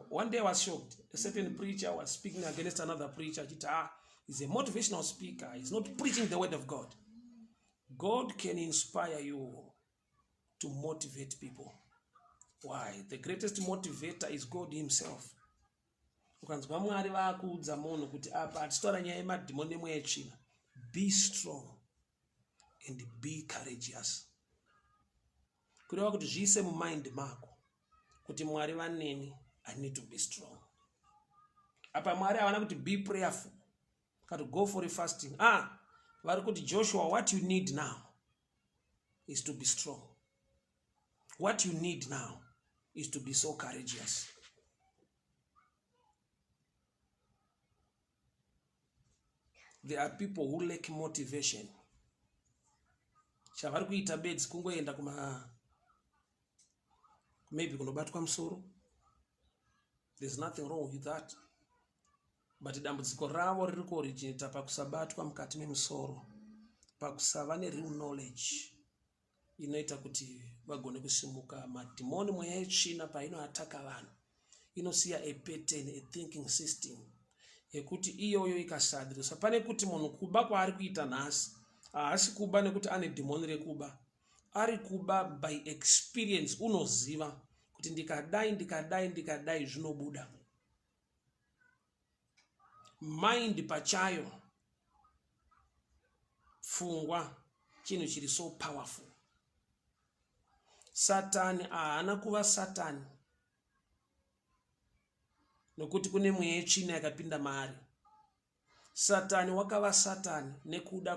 One day I was shocked. A certain preacher was speaking against another preacher. Achiti, he's a motivational speaker. He's not preaching the word of God. God can inspire you to motivate people. Why? The greatest motivator is God himself. Ukanzwa Mwari vakuudza munhu kuti apa hatitaura nyaya yemadhimoni nemweya yetsvina, be strong and be courageous, kureva kuti zviise mumind mako kuti Mwari vaneni, I need to be strong. Apa Mwari havana kuti be prayerful, kati go for a fasting. Vari kuti, Joshua, what you need now is to be strong. What you need now is to be so courageous. There are people who lack motivation. Chavari kuita bedzi kungoenda kuma maybe kunobatwa musoro. There's nothing wrong with that, but dambudziko ravo riri kuoriginata pakusabatwa mukati memusoro, pakusava nereal knowledge inoita kuti vagone kusimuka. Madhimoni, mweya yetsvina painoataka vanhu, inosiya a pattern, a thinking system yekuti iyoyo ikasadirisa, pane kuti munhu kuba kwaari kuita nhasi, haasi kuba nekuti ane dhimoni rekuba, ari kuba by experience. Unoziva kuti ndikadai, ndikadai, ndikadai, zvinobuda. Mind pachayo, pfungwa, chinhu chiri so powerful. Satani haana kuva Satani nokuti kune mweya yetsvina yakapinda maari. Satani wakava Satani nekuda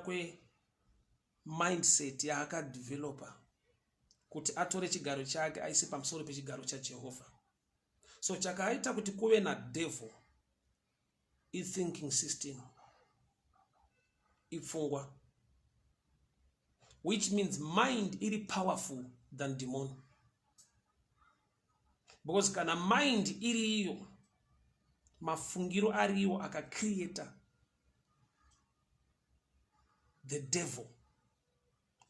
kwemindset yaakadhivhelopa kuti atore chigaro chake aise pamusoro pechigaro chaJehovha. So chakaita kuti kuve nadevil ithinking system, ipfungwa, which means mind iri powerful than demon, because kana mind iri iyo, mafungiro ariwo akacreata the devil.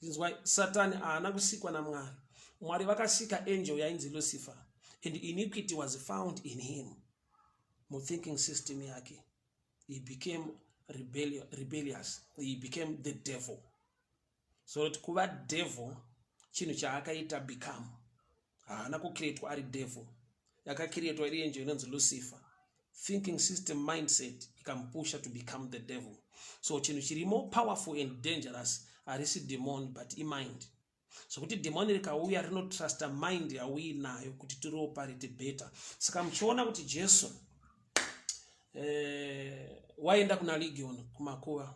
Inzwai, Satani haana kusikwa naMwari. Mwari vakasika angel yainzi Lucifer and iniquity was found in him. Muthinking system yake. He became rebellious. He became the devil. So kuti kuva devil chinhu chaakaita become. Haana kucreatwa ari devil. Yakacreatwa iri angel inonzi Lucifer. Thinking system mindset ikamupusha to become the devil. So chinhu chiri more powerful and dangerous harisi demon but imind. Zvokuti dhimoni rikauya rinotrusta mind yauinayo kuti tirioparate better. Saka muchiona kuti Jesu eh, waenda kuna Legion kumakuva,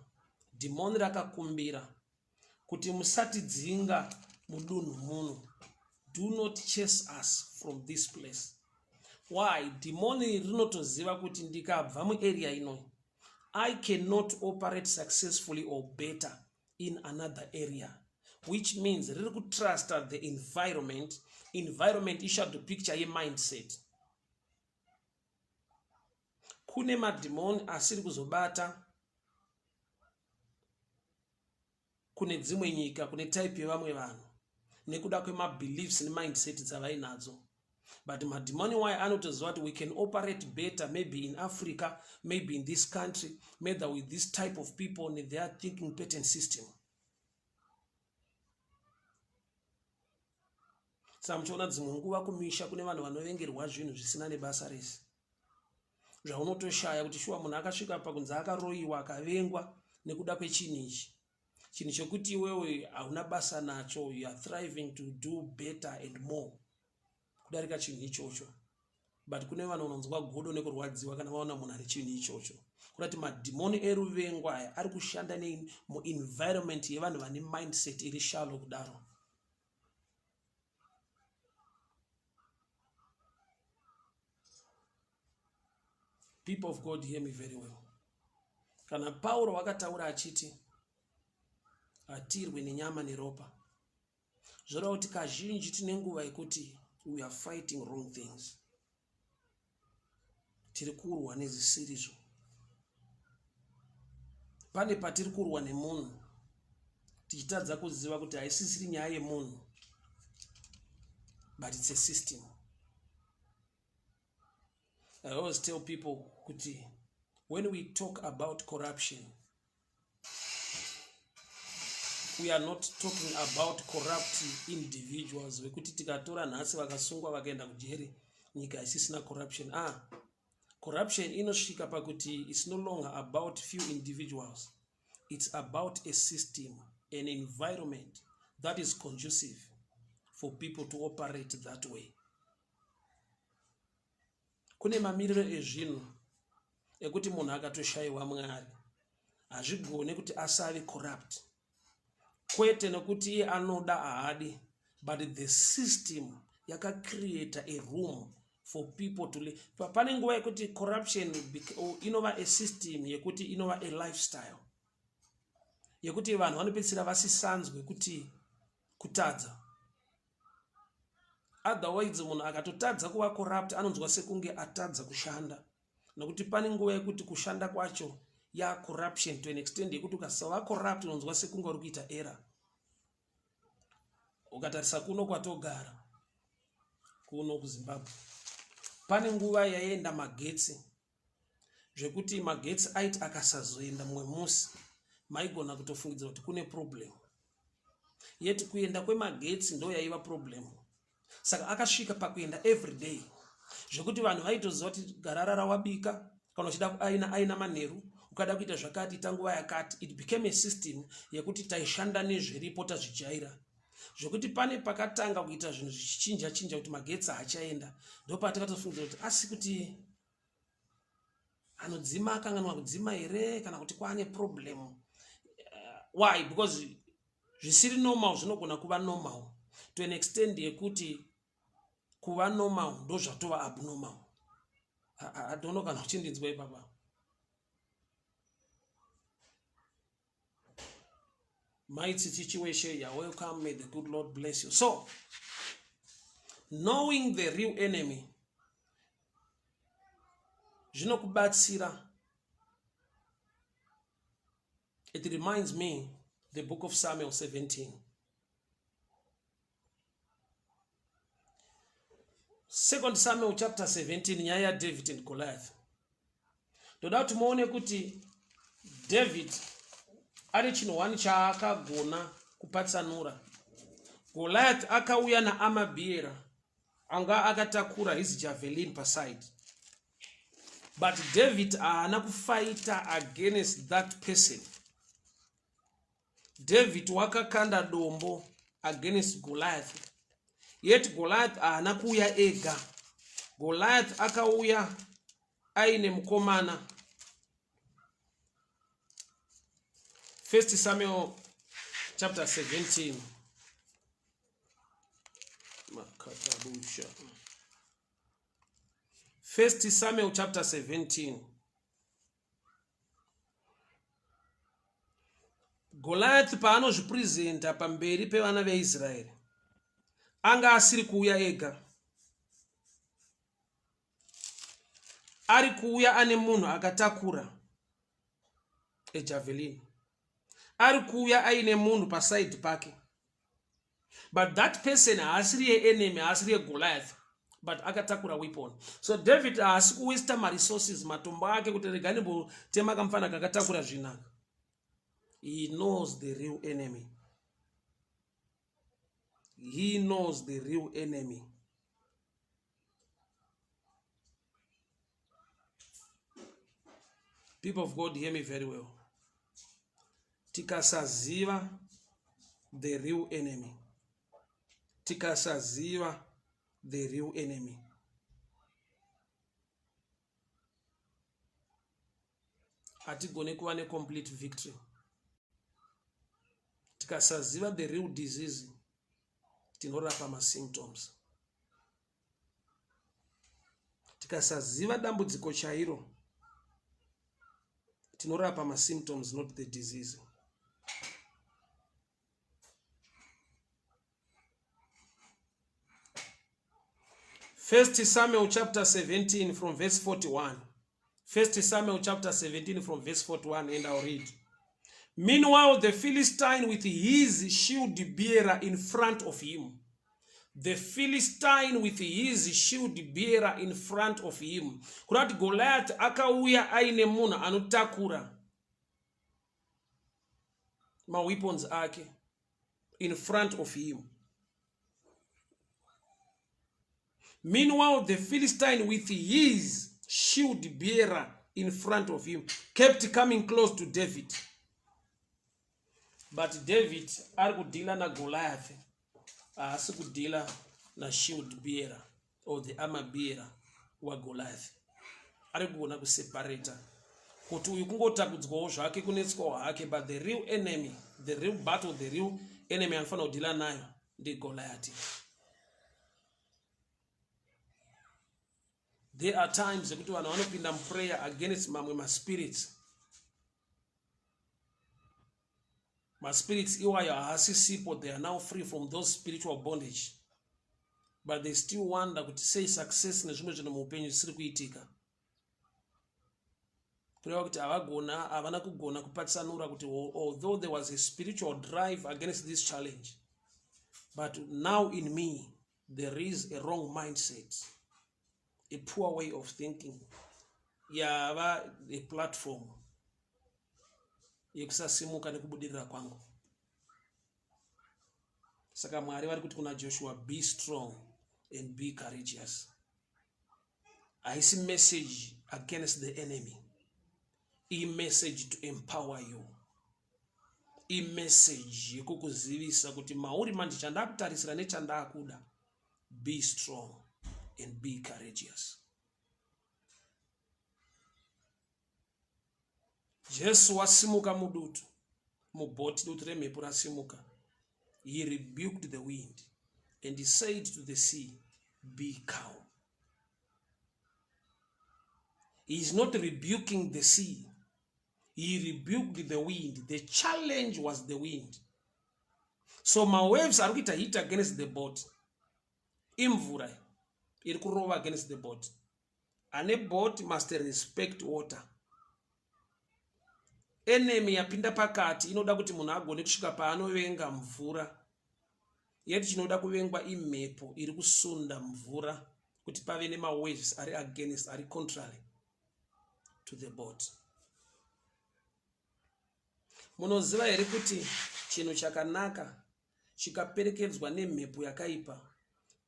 dhimoni rakakumbira kuti musatidzinga mudunhu muno, do not chase us from this place. Why? Dhimoni rinotoziva kuti ndikabva muarea ino I cannot operate successfully or better in another area, which means riri kutrusta the environment. Environment ishadow picture yemindset. Kune madhimoni asiri kuzobata kune dzimwe nyika, kune type yevamwe vanhu nekuda kwemabeliefs nemindset dzavainadzo. But madhimoni wayo anotoziva kuti we can operate better maybe in Africa, maybe in this country, maybe with this type of people ne their thinking pattern system. Saka muchiona dzimwe nguva kumisha kune vanhu vanovengerwa zvinhu zvisina nebasa rese, zvaunotoshaya kuti shuwa munhu akasvika pakunzi akaroyiwa akavengwa nekuda kwechinhu ichi, chinhu chekuti iwewe hauna basa nacho. You are thriving to do better and more kudarika chinhu ichocho, but kune vanhu vanonzwa godo nekurwadziwa kana vaona munhu ari chinhu ichocho. Kuda kuti madhimoni eruvengo aya ari kushanda muenvironment yevanhu vane mindset iri shallow kudaro. People of God, hear me very well. Kana Pauro wakataura achiti hatirwe nenyama neropa, zvoreva kuti kazhinji tine nguva yekuti we are fighting wrong things, tiri kurwa nezvisirizvo. Pane patiri kurwa nemunhu tichitadza kuziva kuti haisisiri nyaya yemunhu, but it's a system. I always tell people kuti when we talk about corruption, we are not talking about corrupt individuals vekuti tikatora nhasi vakasungwa vakaenda kujeri nyika isisina corruption. Corruption inosvika pakuti it's no longer about few individuals, it's about a system, an environment that is conducive for people to operate that way. Kune mamiriro ezvinhu ekuti munhu akatoshayiwa Mwari hazvigone kuti asave corrupt, kwete nekuti iye anoda haadi, but the system yakacreata a room for people to live. Pane nguva yekuti corruption inova a system yekuti inova a lifestyle yekuti vanhu vanopedzisira vasisanzwe kuti kutadza. Otherwise munhu akatotadza kuva corrupt anonzwa sekunge atadza kushanda, nekuti pane nguva yekuti kushanda kwacho ya corruption to an extent yekuti ukasava corrupt unonzwa sekunge uri kuita error. Ukatarisa kuno kwatogara kuno kuZimbabwe, pane nguva yaienda magetsi zvekuti magetsi aiti akasazoenda mumwe musi maigona kutofungidzira kuti kune problem, yet kuenda kwemagetsi ndo yaiva problem. Saka akasvika pakuenda every day zvekuti vanhu vaitoziva kuti garara rawabika kana uchida kuaina aina manheru, ukada kuita zvakati ita nguva yakati. It became a system yekuti taishanda nezviripo tazvijaira, zvekuti pane pakatanga kuita zvinhu zvichichinja chinja kuti magetsi haachaenda, ndopatakatofungidzira kuti asi kuti anodzima akanganwa kudzima here kana kuti kwaane problem. Why? Because zvisiri normal zvinogona kuva normal to an extent yekuti kuva normal ndozvatova abnormal. I don't know kana uchindinzwa ipapa. Mai Tsitsi Chiweshe, you're welcome. May the good Lord bless you. So, knowing the real enemy zvinokubatsira. It reminds me the book of Samuel 17. Second Samuel chapter 17 nyaya yaDavid and Goliath. Ndoda kuti muone kuti David ane chinhu one chaakagona kupatsanura. Goliath akauya naamabiera anga akatakura his javelin paside. But David haana kufaita against that person. David wakakanda dombo against Goliath. Yet Goliath haana kuuya ega. Goliath akauya aine mukomana. First Samuel chapter 17. Makatabusha. First Samuel chapter 17. Goliath paanozvipresenta pamberi pevana veIsraeri anga asiri kuuya ega, ari kuuya ane munhu akatakura ejavelin, ari kuuya aine munhu pasaidi pake. But that person haasiri yeenemy, haasiri yegoliath, but akatakura weapon. So David haasi kuwesta maresources, matombo ake kuti rega ndimbotema kamufana kakatakura zvinaka. He knows the real enemy. He knows the real enemy. People of God, hear me very well. Tikasaziva the real enemy, tikasaziva the real enemy, hatigone kuva necomplete victory. Tikasaziva the real disease, tinorapa masymptoms. Tikasaziva dambudziko chairo, tinorapa masymptoms, not the disease. First Samuel chapter 17 from verse 41. First Samuel chapter 17 from verse 41, and I'll read. Meanwhile, the Philistine with his shield bearer in front of him. The Philistine with his shield bearer in front of him. Kurati Goliath akauya aine munhu anotakura maweapons ake in front of him. Meanwhile, the Philistine with his shield bearer in front of him kept coming close to David. But David ari kudhila naGoliath, haasi kudhila nashield bearer or the armor bearer waGoliath. Ari kugona kuseparata kuti uyu kungotakudzwawo zvake, kunetswawo hake, but the real enemy, the real battle, the real enemy anofanira kudhila nayo ndiGoliath. There are times ekuti vanhu vanopinda muprayer against mamwe maspirits. Maspirits iwayo haasisipo, they are now free from those spiritual bondage, but they still wonder kuti sei success nezvimwe zvinhu muupenyu zvisiri kuitika. Kureva kuti havagona, havana kugona kupatsanura kuti although there was a spiritual drive against this challenge, but now in me there is a wrong mindset, a poor way of thinking yava a platform yekusasimuka nekubudirira kwangu. Saka Mwari vari kuti kuna Joshua, be strong and be courageous. Haisi message against the enemy, imessage to empower you, imessage yekukuzivisa kuti mauri manje chandakutarisira nechandakuda, be strong and be courageous. Jesu wasimuka mudutu, mubhoti, dutu remhepo rasimuka. He rebuked the wind and he said to the sea, be calm. He is not rebuking the sea, he rebuked the wind. The challenge was the wind. So mawaves ari kuita hit against the boat, imvura iri kurova against the boat. Ane boat must respect water. Enemy yapinda pakati inoda kuti munhu agone kusvika paanovenga mvura, yeti chinoda kuvengwa imhepo iri kusunda mvura. Kuti pave nemawaves ari against, ari contrary to the boat. Munoziva here kuti chinhu chakanaka chikaperekedzwa nemhepo yakaipa,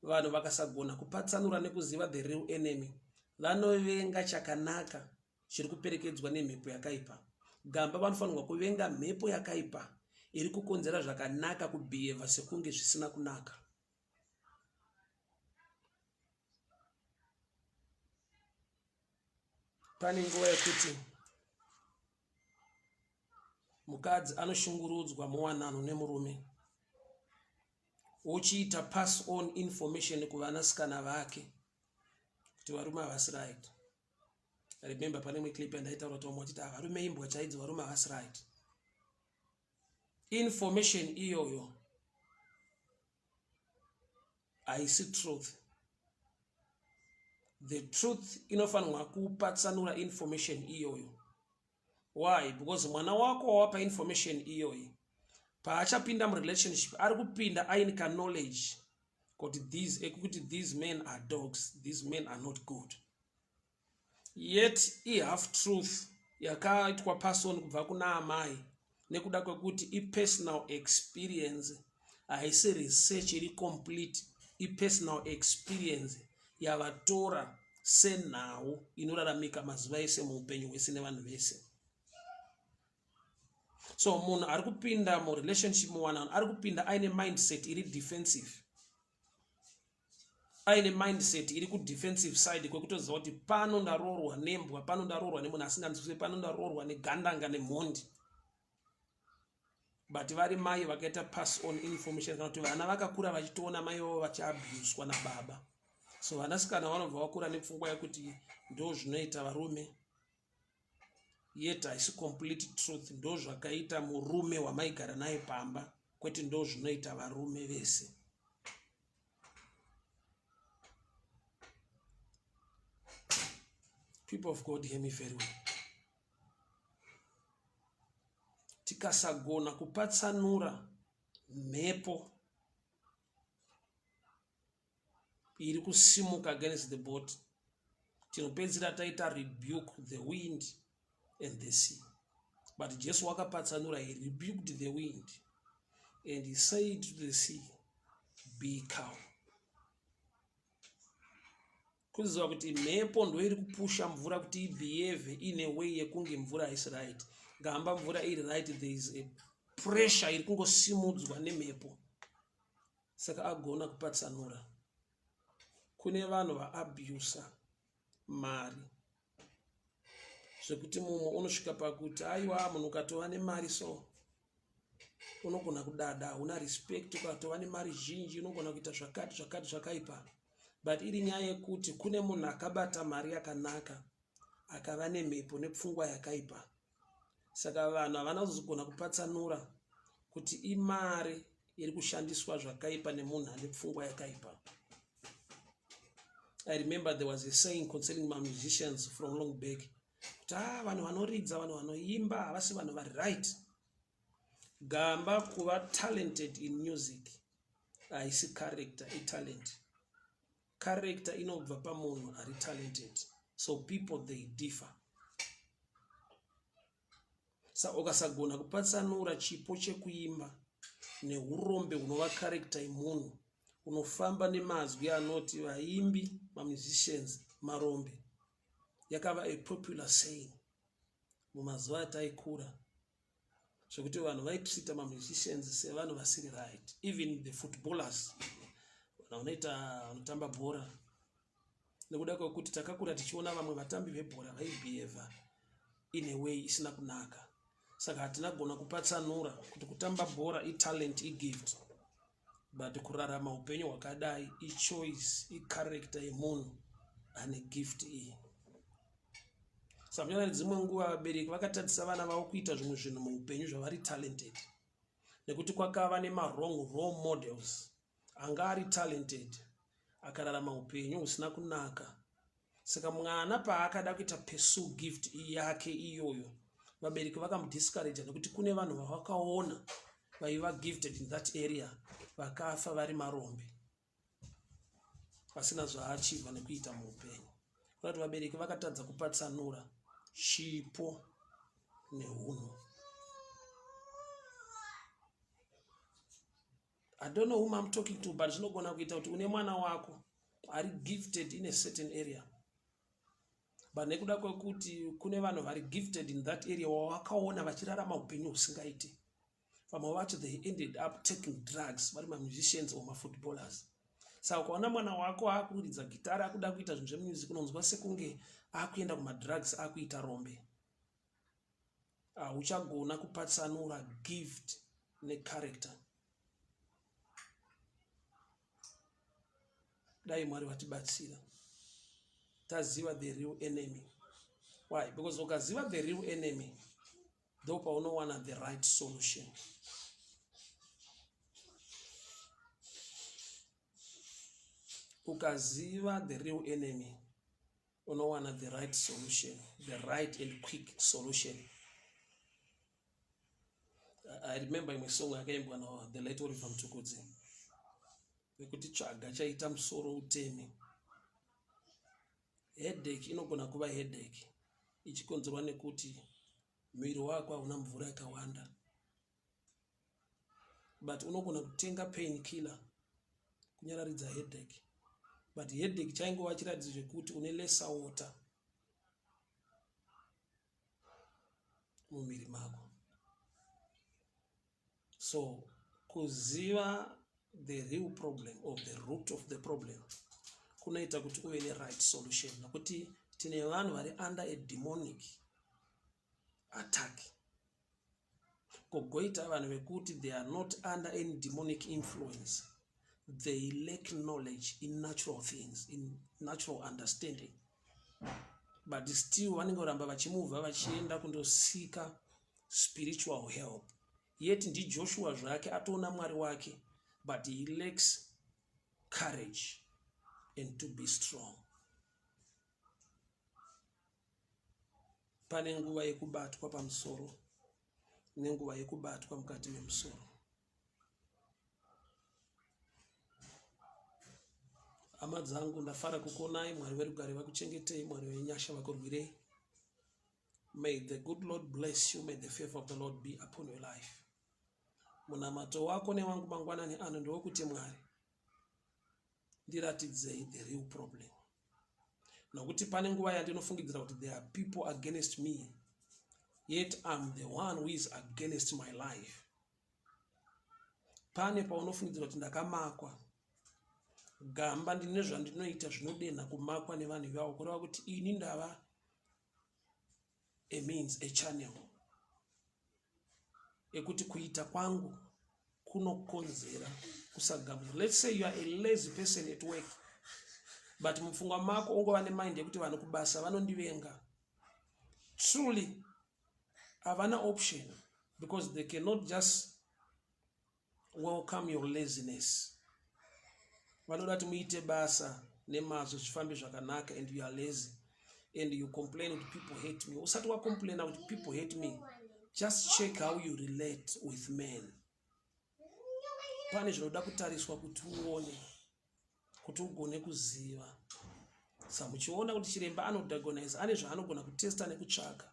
vanhu vakasagona kupatsanura nekuziva the real enemy, vanovenga chakanaka chiri kuperekedzwa nemhepo yakaipa. Gamba vanofanirwa kuvenga mhepo yakaipa iri kukonzera zvakanaka kubhiyevha sekunge zvisina kunaka. Pane nguva yekuti mukadzi anoshungurudzwa muwanano nemurume, wochiita pass on information kuvanasikana vake kuti varume havasi right. Remember, pane imwe clip yandaitaura kuti vamwe vachiti ah, varume imbwa chaidzo, varume havasi right. Information iyoyo haisi truth. The truth inofanirwa kupatsanura information iyoyo. Why? Because mwana wako wawapa information iyoyi, paachapinda murelationship ari kupinda aine kaknowledge kuti these ekuti these men are dogs, these men are not good. Yet ihalf truth yakaitwa pass on kubva kuna amai nekuda kwekuti ipersonal experience, haisi research iri complete. Ipersonal experience yavatora senhau inoraramika mazuva ese muupenyu hwese nevanhu vese. So munhu ari kupinda murelationship, muwanano, ari kupinda aine mindset iri defensive, aine mindset iri kudefensive side, kwekutoziva kuti pano ndaroorwa nembwa, pano ndaroorwa nemunhu asinganzwisise, pano ndaroorwa negandanga, nemhondi. But vari mai vakaita pass on information, kana kuti vana vakakura vachitoona mai vavo vachiabhuswa nababa, so vanasikana vanobva vakura nepfungwa yekuti ndo zvinoita varume. Yet haisi complete truth. Ndo zvakaita murume wamaigara naye pamba, kwete ndo zvinoita varume vese. People of God, hear me very well. Tikasagona kupatsanura mhepo iri kusimuka against the boat, tinopedzisira taita rebuke the wind and the sea. But Jesu wakapatsanura. He rebuked the wind and he said to the sea, "Be calm." Kuziva kuti mhepo ndo iri kupusha mvura kuti ibehave in a way yekunge mvura haisi right. Gamba, mvura iri right, there is a pressure iri kungosimudzwa nemhepo. Saka agona kupatsanura. Kune vanhu vaabusa mari zvekuti mumwe unosvika pakuti aiwa, munhu ukatova nemari so unogona kudada, hauna respect. Ukatova nemari zhinji unogona kuita zvakati zvakati zvakaipa. But iri nyaya yekuti kune munhu akabata mari yakanaka akava nemhepo nepfungwa yakaipa. Saka vanhu havana kuzogona kupatsanura kuti imari iri kushandiswa zvakaipa nemunhu ane pfungwa yakaipa. I remember there was a saying concerning my musicians from long back kuti ah, vanhu vanoridza, vanhu vanoimba havasi vanhu vari right. Gamba, kuva talented in music haisi character, italent. Character inobva pamunhu ari talented. So people, they differ. Sa ukasagona kupatsanura chipo chekuimba neurombe hunova character yemunhu, unofamba nemazwi anoti vaimbi, mamusicians marombe. Yakava a popular saying mumazuva ataikura, zvekuti vanhu vaitreata mamusicians sevanhu vasiri right. Even the footballers, vanhu vanoita, vanotamba bhora, nekuda kwekuti takakura tichiona vamwe vatambi vebhora vaibehava in a way isina kunaka. Saka hatina gona kupatsanura kuti kutamba bhora italent, igift, but kurarama upenyu hwakadai ichoice, icharacter yemunhu ane gift iyi. Saka dzimwe nguva vabereki vakatadzisa vana vavo kuita zvimwe zvinhu muupenyu zvavari talented nekuti kwakava nemawrong role models. Anga ari talented akararama upenyu husina kunaka. Saka mwana paakada kuita pursue gift yake iyoyo, vabereki vakamudiscouragea nekuti kune vanhu vavakaona vaiva gifted in that area vakafa vari marombe. Pasina zvaachiva nekuita muupenyu. Kuda kuti vabereki vakatadza kupatsanura chipo neunhu. I don't know whom I'm talking to, but zvinogona kuita kuti une mwana wako ari gifted in a certain area but nekuda kwekuti kune vanhu vari gifted in that area wawakaona vachirarama upenyu husingaiti vamwe vacho they ended up taking drugs vari mamusicians or mafootballers saka ukaona mwana wako akuridza gitara akuda kuita zvinhu zvemusic unonzwa sekunge akuenda kumadrugs akuita rombe hauchagona kupatsanura gift necharacter dai mwari vatibatsira taziva the real enemy why because ukaziva the real enemy ndo paunowana the right solution ukaziva the real enemy unowana the right solution the right and quick solution i remember imwe song yakaimbwa na the late oliver mtukudzi yekuti tsvaga chaita musoro uteme headache inogona kuva headache ichikonzerwa nekuti muviri wako hauna mvura yakawanda but unogona kutenga pain killer kunyararidza headache but headache chaingova chiratidzo chekuti une lesser water mumuviri mako so kuziva the real problem or the root of the problem kunoita kuti uve neright solution nokuti tine vanhu vari under a demonic attack kogoita vanhu vekuti they are not under any demonic influence they lack knowledge in natural things in natural understanding but still vanenge voramba vachimuvha vachienda kundosika spiritual help yet ndijoshua zvake atoona mwari wake but he lacks courage and to be strong Pane nguva yekubatwa pamusoro nenguva yekubatwa mukati memusoro. Hama dzangu ndafara kukuonai, Mwari verugare vakuchengetei, Mwari venyasha vakurwirei. May the good Lord bless you, may the favor of the Lord be upon your life. Munamato wako newangu mangwanani ano ndewekuti Mwari ndiratidzei the real problem nokuti pane nguva yandinofungidzira kuti there are people against me yet im the one who is against my life pane paunofungidzira kuti ndakamakwa gamba ndine zvandinoita zvinodenha kumakwa nevanhu ivavo kureva kuti ini ndava a means a channel ekuti kuita kwangu kunokonzera kusagamuchira let's say you are a lazy person at work but mupfungwa mako ungova nemind yekuti vanhu kubasa vanondivenga truly havana option because they cannot just welcome your laziness vanoda kuti muite basa nemazvo zvifambe zvakanaka and you are lazy and you complain kuti people hate me usati wacomplaina kuti people hate me just check how you relate with men pane zvinoda kutariswa kuti uone kuti ugone kuziva sa muchiona kuti chiremba anodiagonise ane zvaanogona kutesta nekutsvaga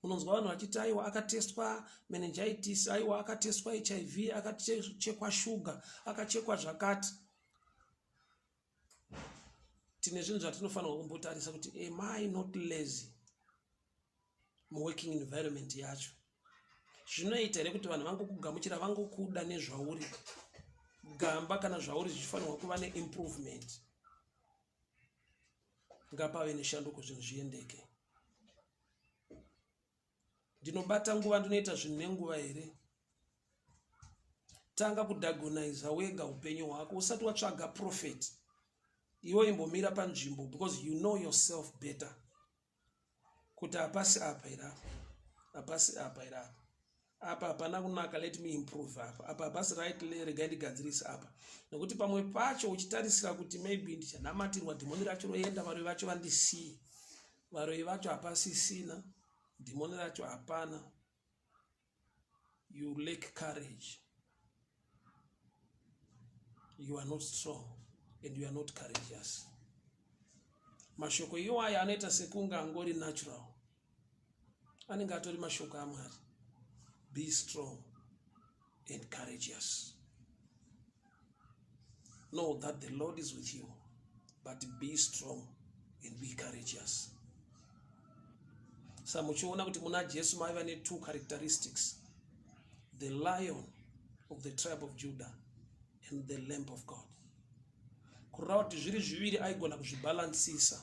unonzwa vanhu vachiti aiwa akatestwa meningitis aiwa akatestwa hiv akachekwa shuga akachekwa zvakati tine zvinhu zvatinofanirwa kumbotarisa kuti am i not lazy muworking environment yacho zvinoita here kuti vanhu vangokugamuchira vangokuda nezvauri gamba kana zvauri zvichifanirwa kuva neimprovement ngapave neshanduko zvinhu zviendeke ndinobata nguva ndinoita zvinhu nenguva here tanga kudagoniza wega upenyu hwako usati watsvaga prophet iwe imbomira panzvimbo because you know yourself better kuti hapasi apa here apa hapasi apa here apa apa hapana kunaka let me improve apa apa hapasi right regai ndigadzirise apa nekuti pamwe pacho uchitarisira kuti maybe ndichanamatirwa dhimoni racho roenda varoyi vacho vandisiye varoyi vacho hapasisina dhimoni racho hapana you lack courage you are not strong and you are not courageous. Mashoko iwayo anoita sekunge angori natural, anenge atori mashoko aMwari. Be strong and courageous. Know that the Lord is with you, but be strong and be courageous. Sa muchiona kuti muna Jesu maiva netwo characteristics, the Lion of the tribe of Judah and the Lamb of God. Kureva kuti zviri zviviri aigona kuzvibhalansisa.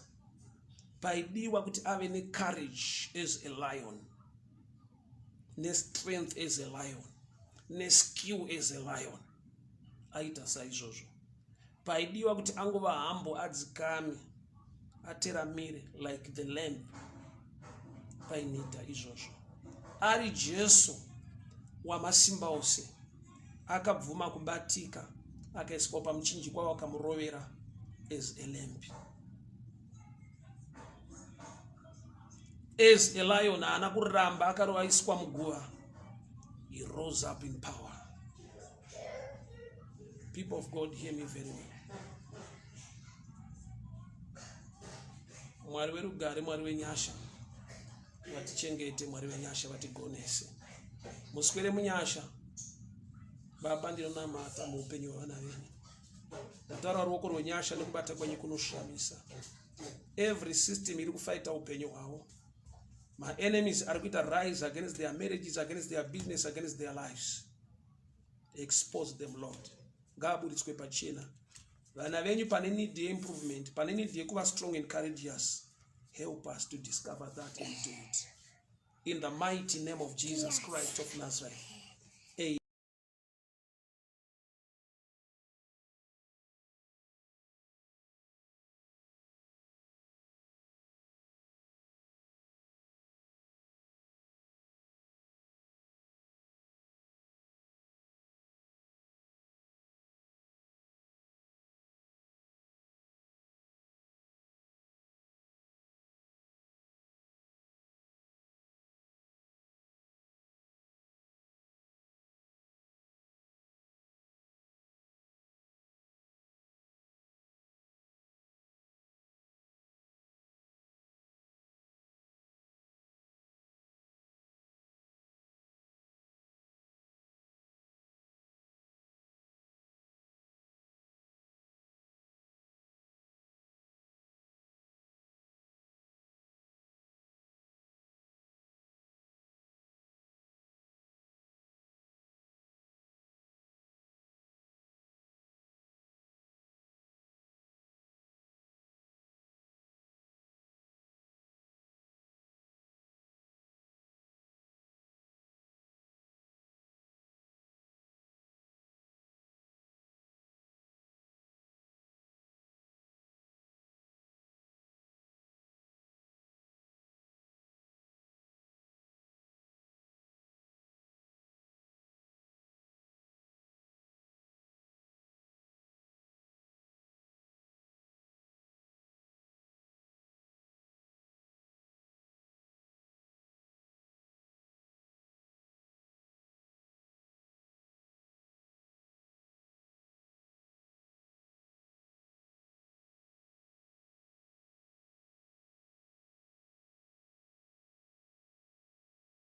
Paidiwa kuti ave necourage as a lion, nestrength as a lion, neskill as a lion. Aita saizvozvo. Paidiwa kuti angova humble, adzikame, ateramire like the lamb, painida izvozvo. Ari Jesu wamasimba ose, akabvuma kubatika, akaiswa pamuchinjikwa, wakamurovera as a lamb. As a lion haana kuramba akarovaiswa muguva. He rose up in power. People of God, hear me very well. Mwari werugare, Mwari wenyasha, vatichengete. Mwari wenyasha, vatigonese. Muswere munyasha. Baba, ndinonamata muupenyu hwevana venyu. Ndataura ruoko rwenyasha nekubata kwenyu kunoshamisa. Every system iri kufaita upenyu hwavo, maenemies ari kuita rise against their marriages, against their business, against their lives, expose them, Lord. Ngaaburitswe pachena. Vana venyu, pane need yeimprovement, pane need yekuva strong and courageous. Help us to discover that and do it in the mighty name of Jesus Christ of Nazareth.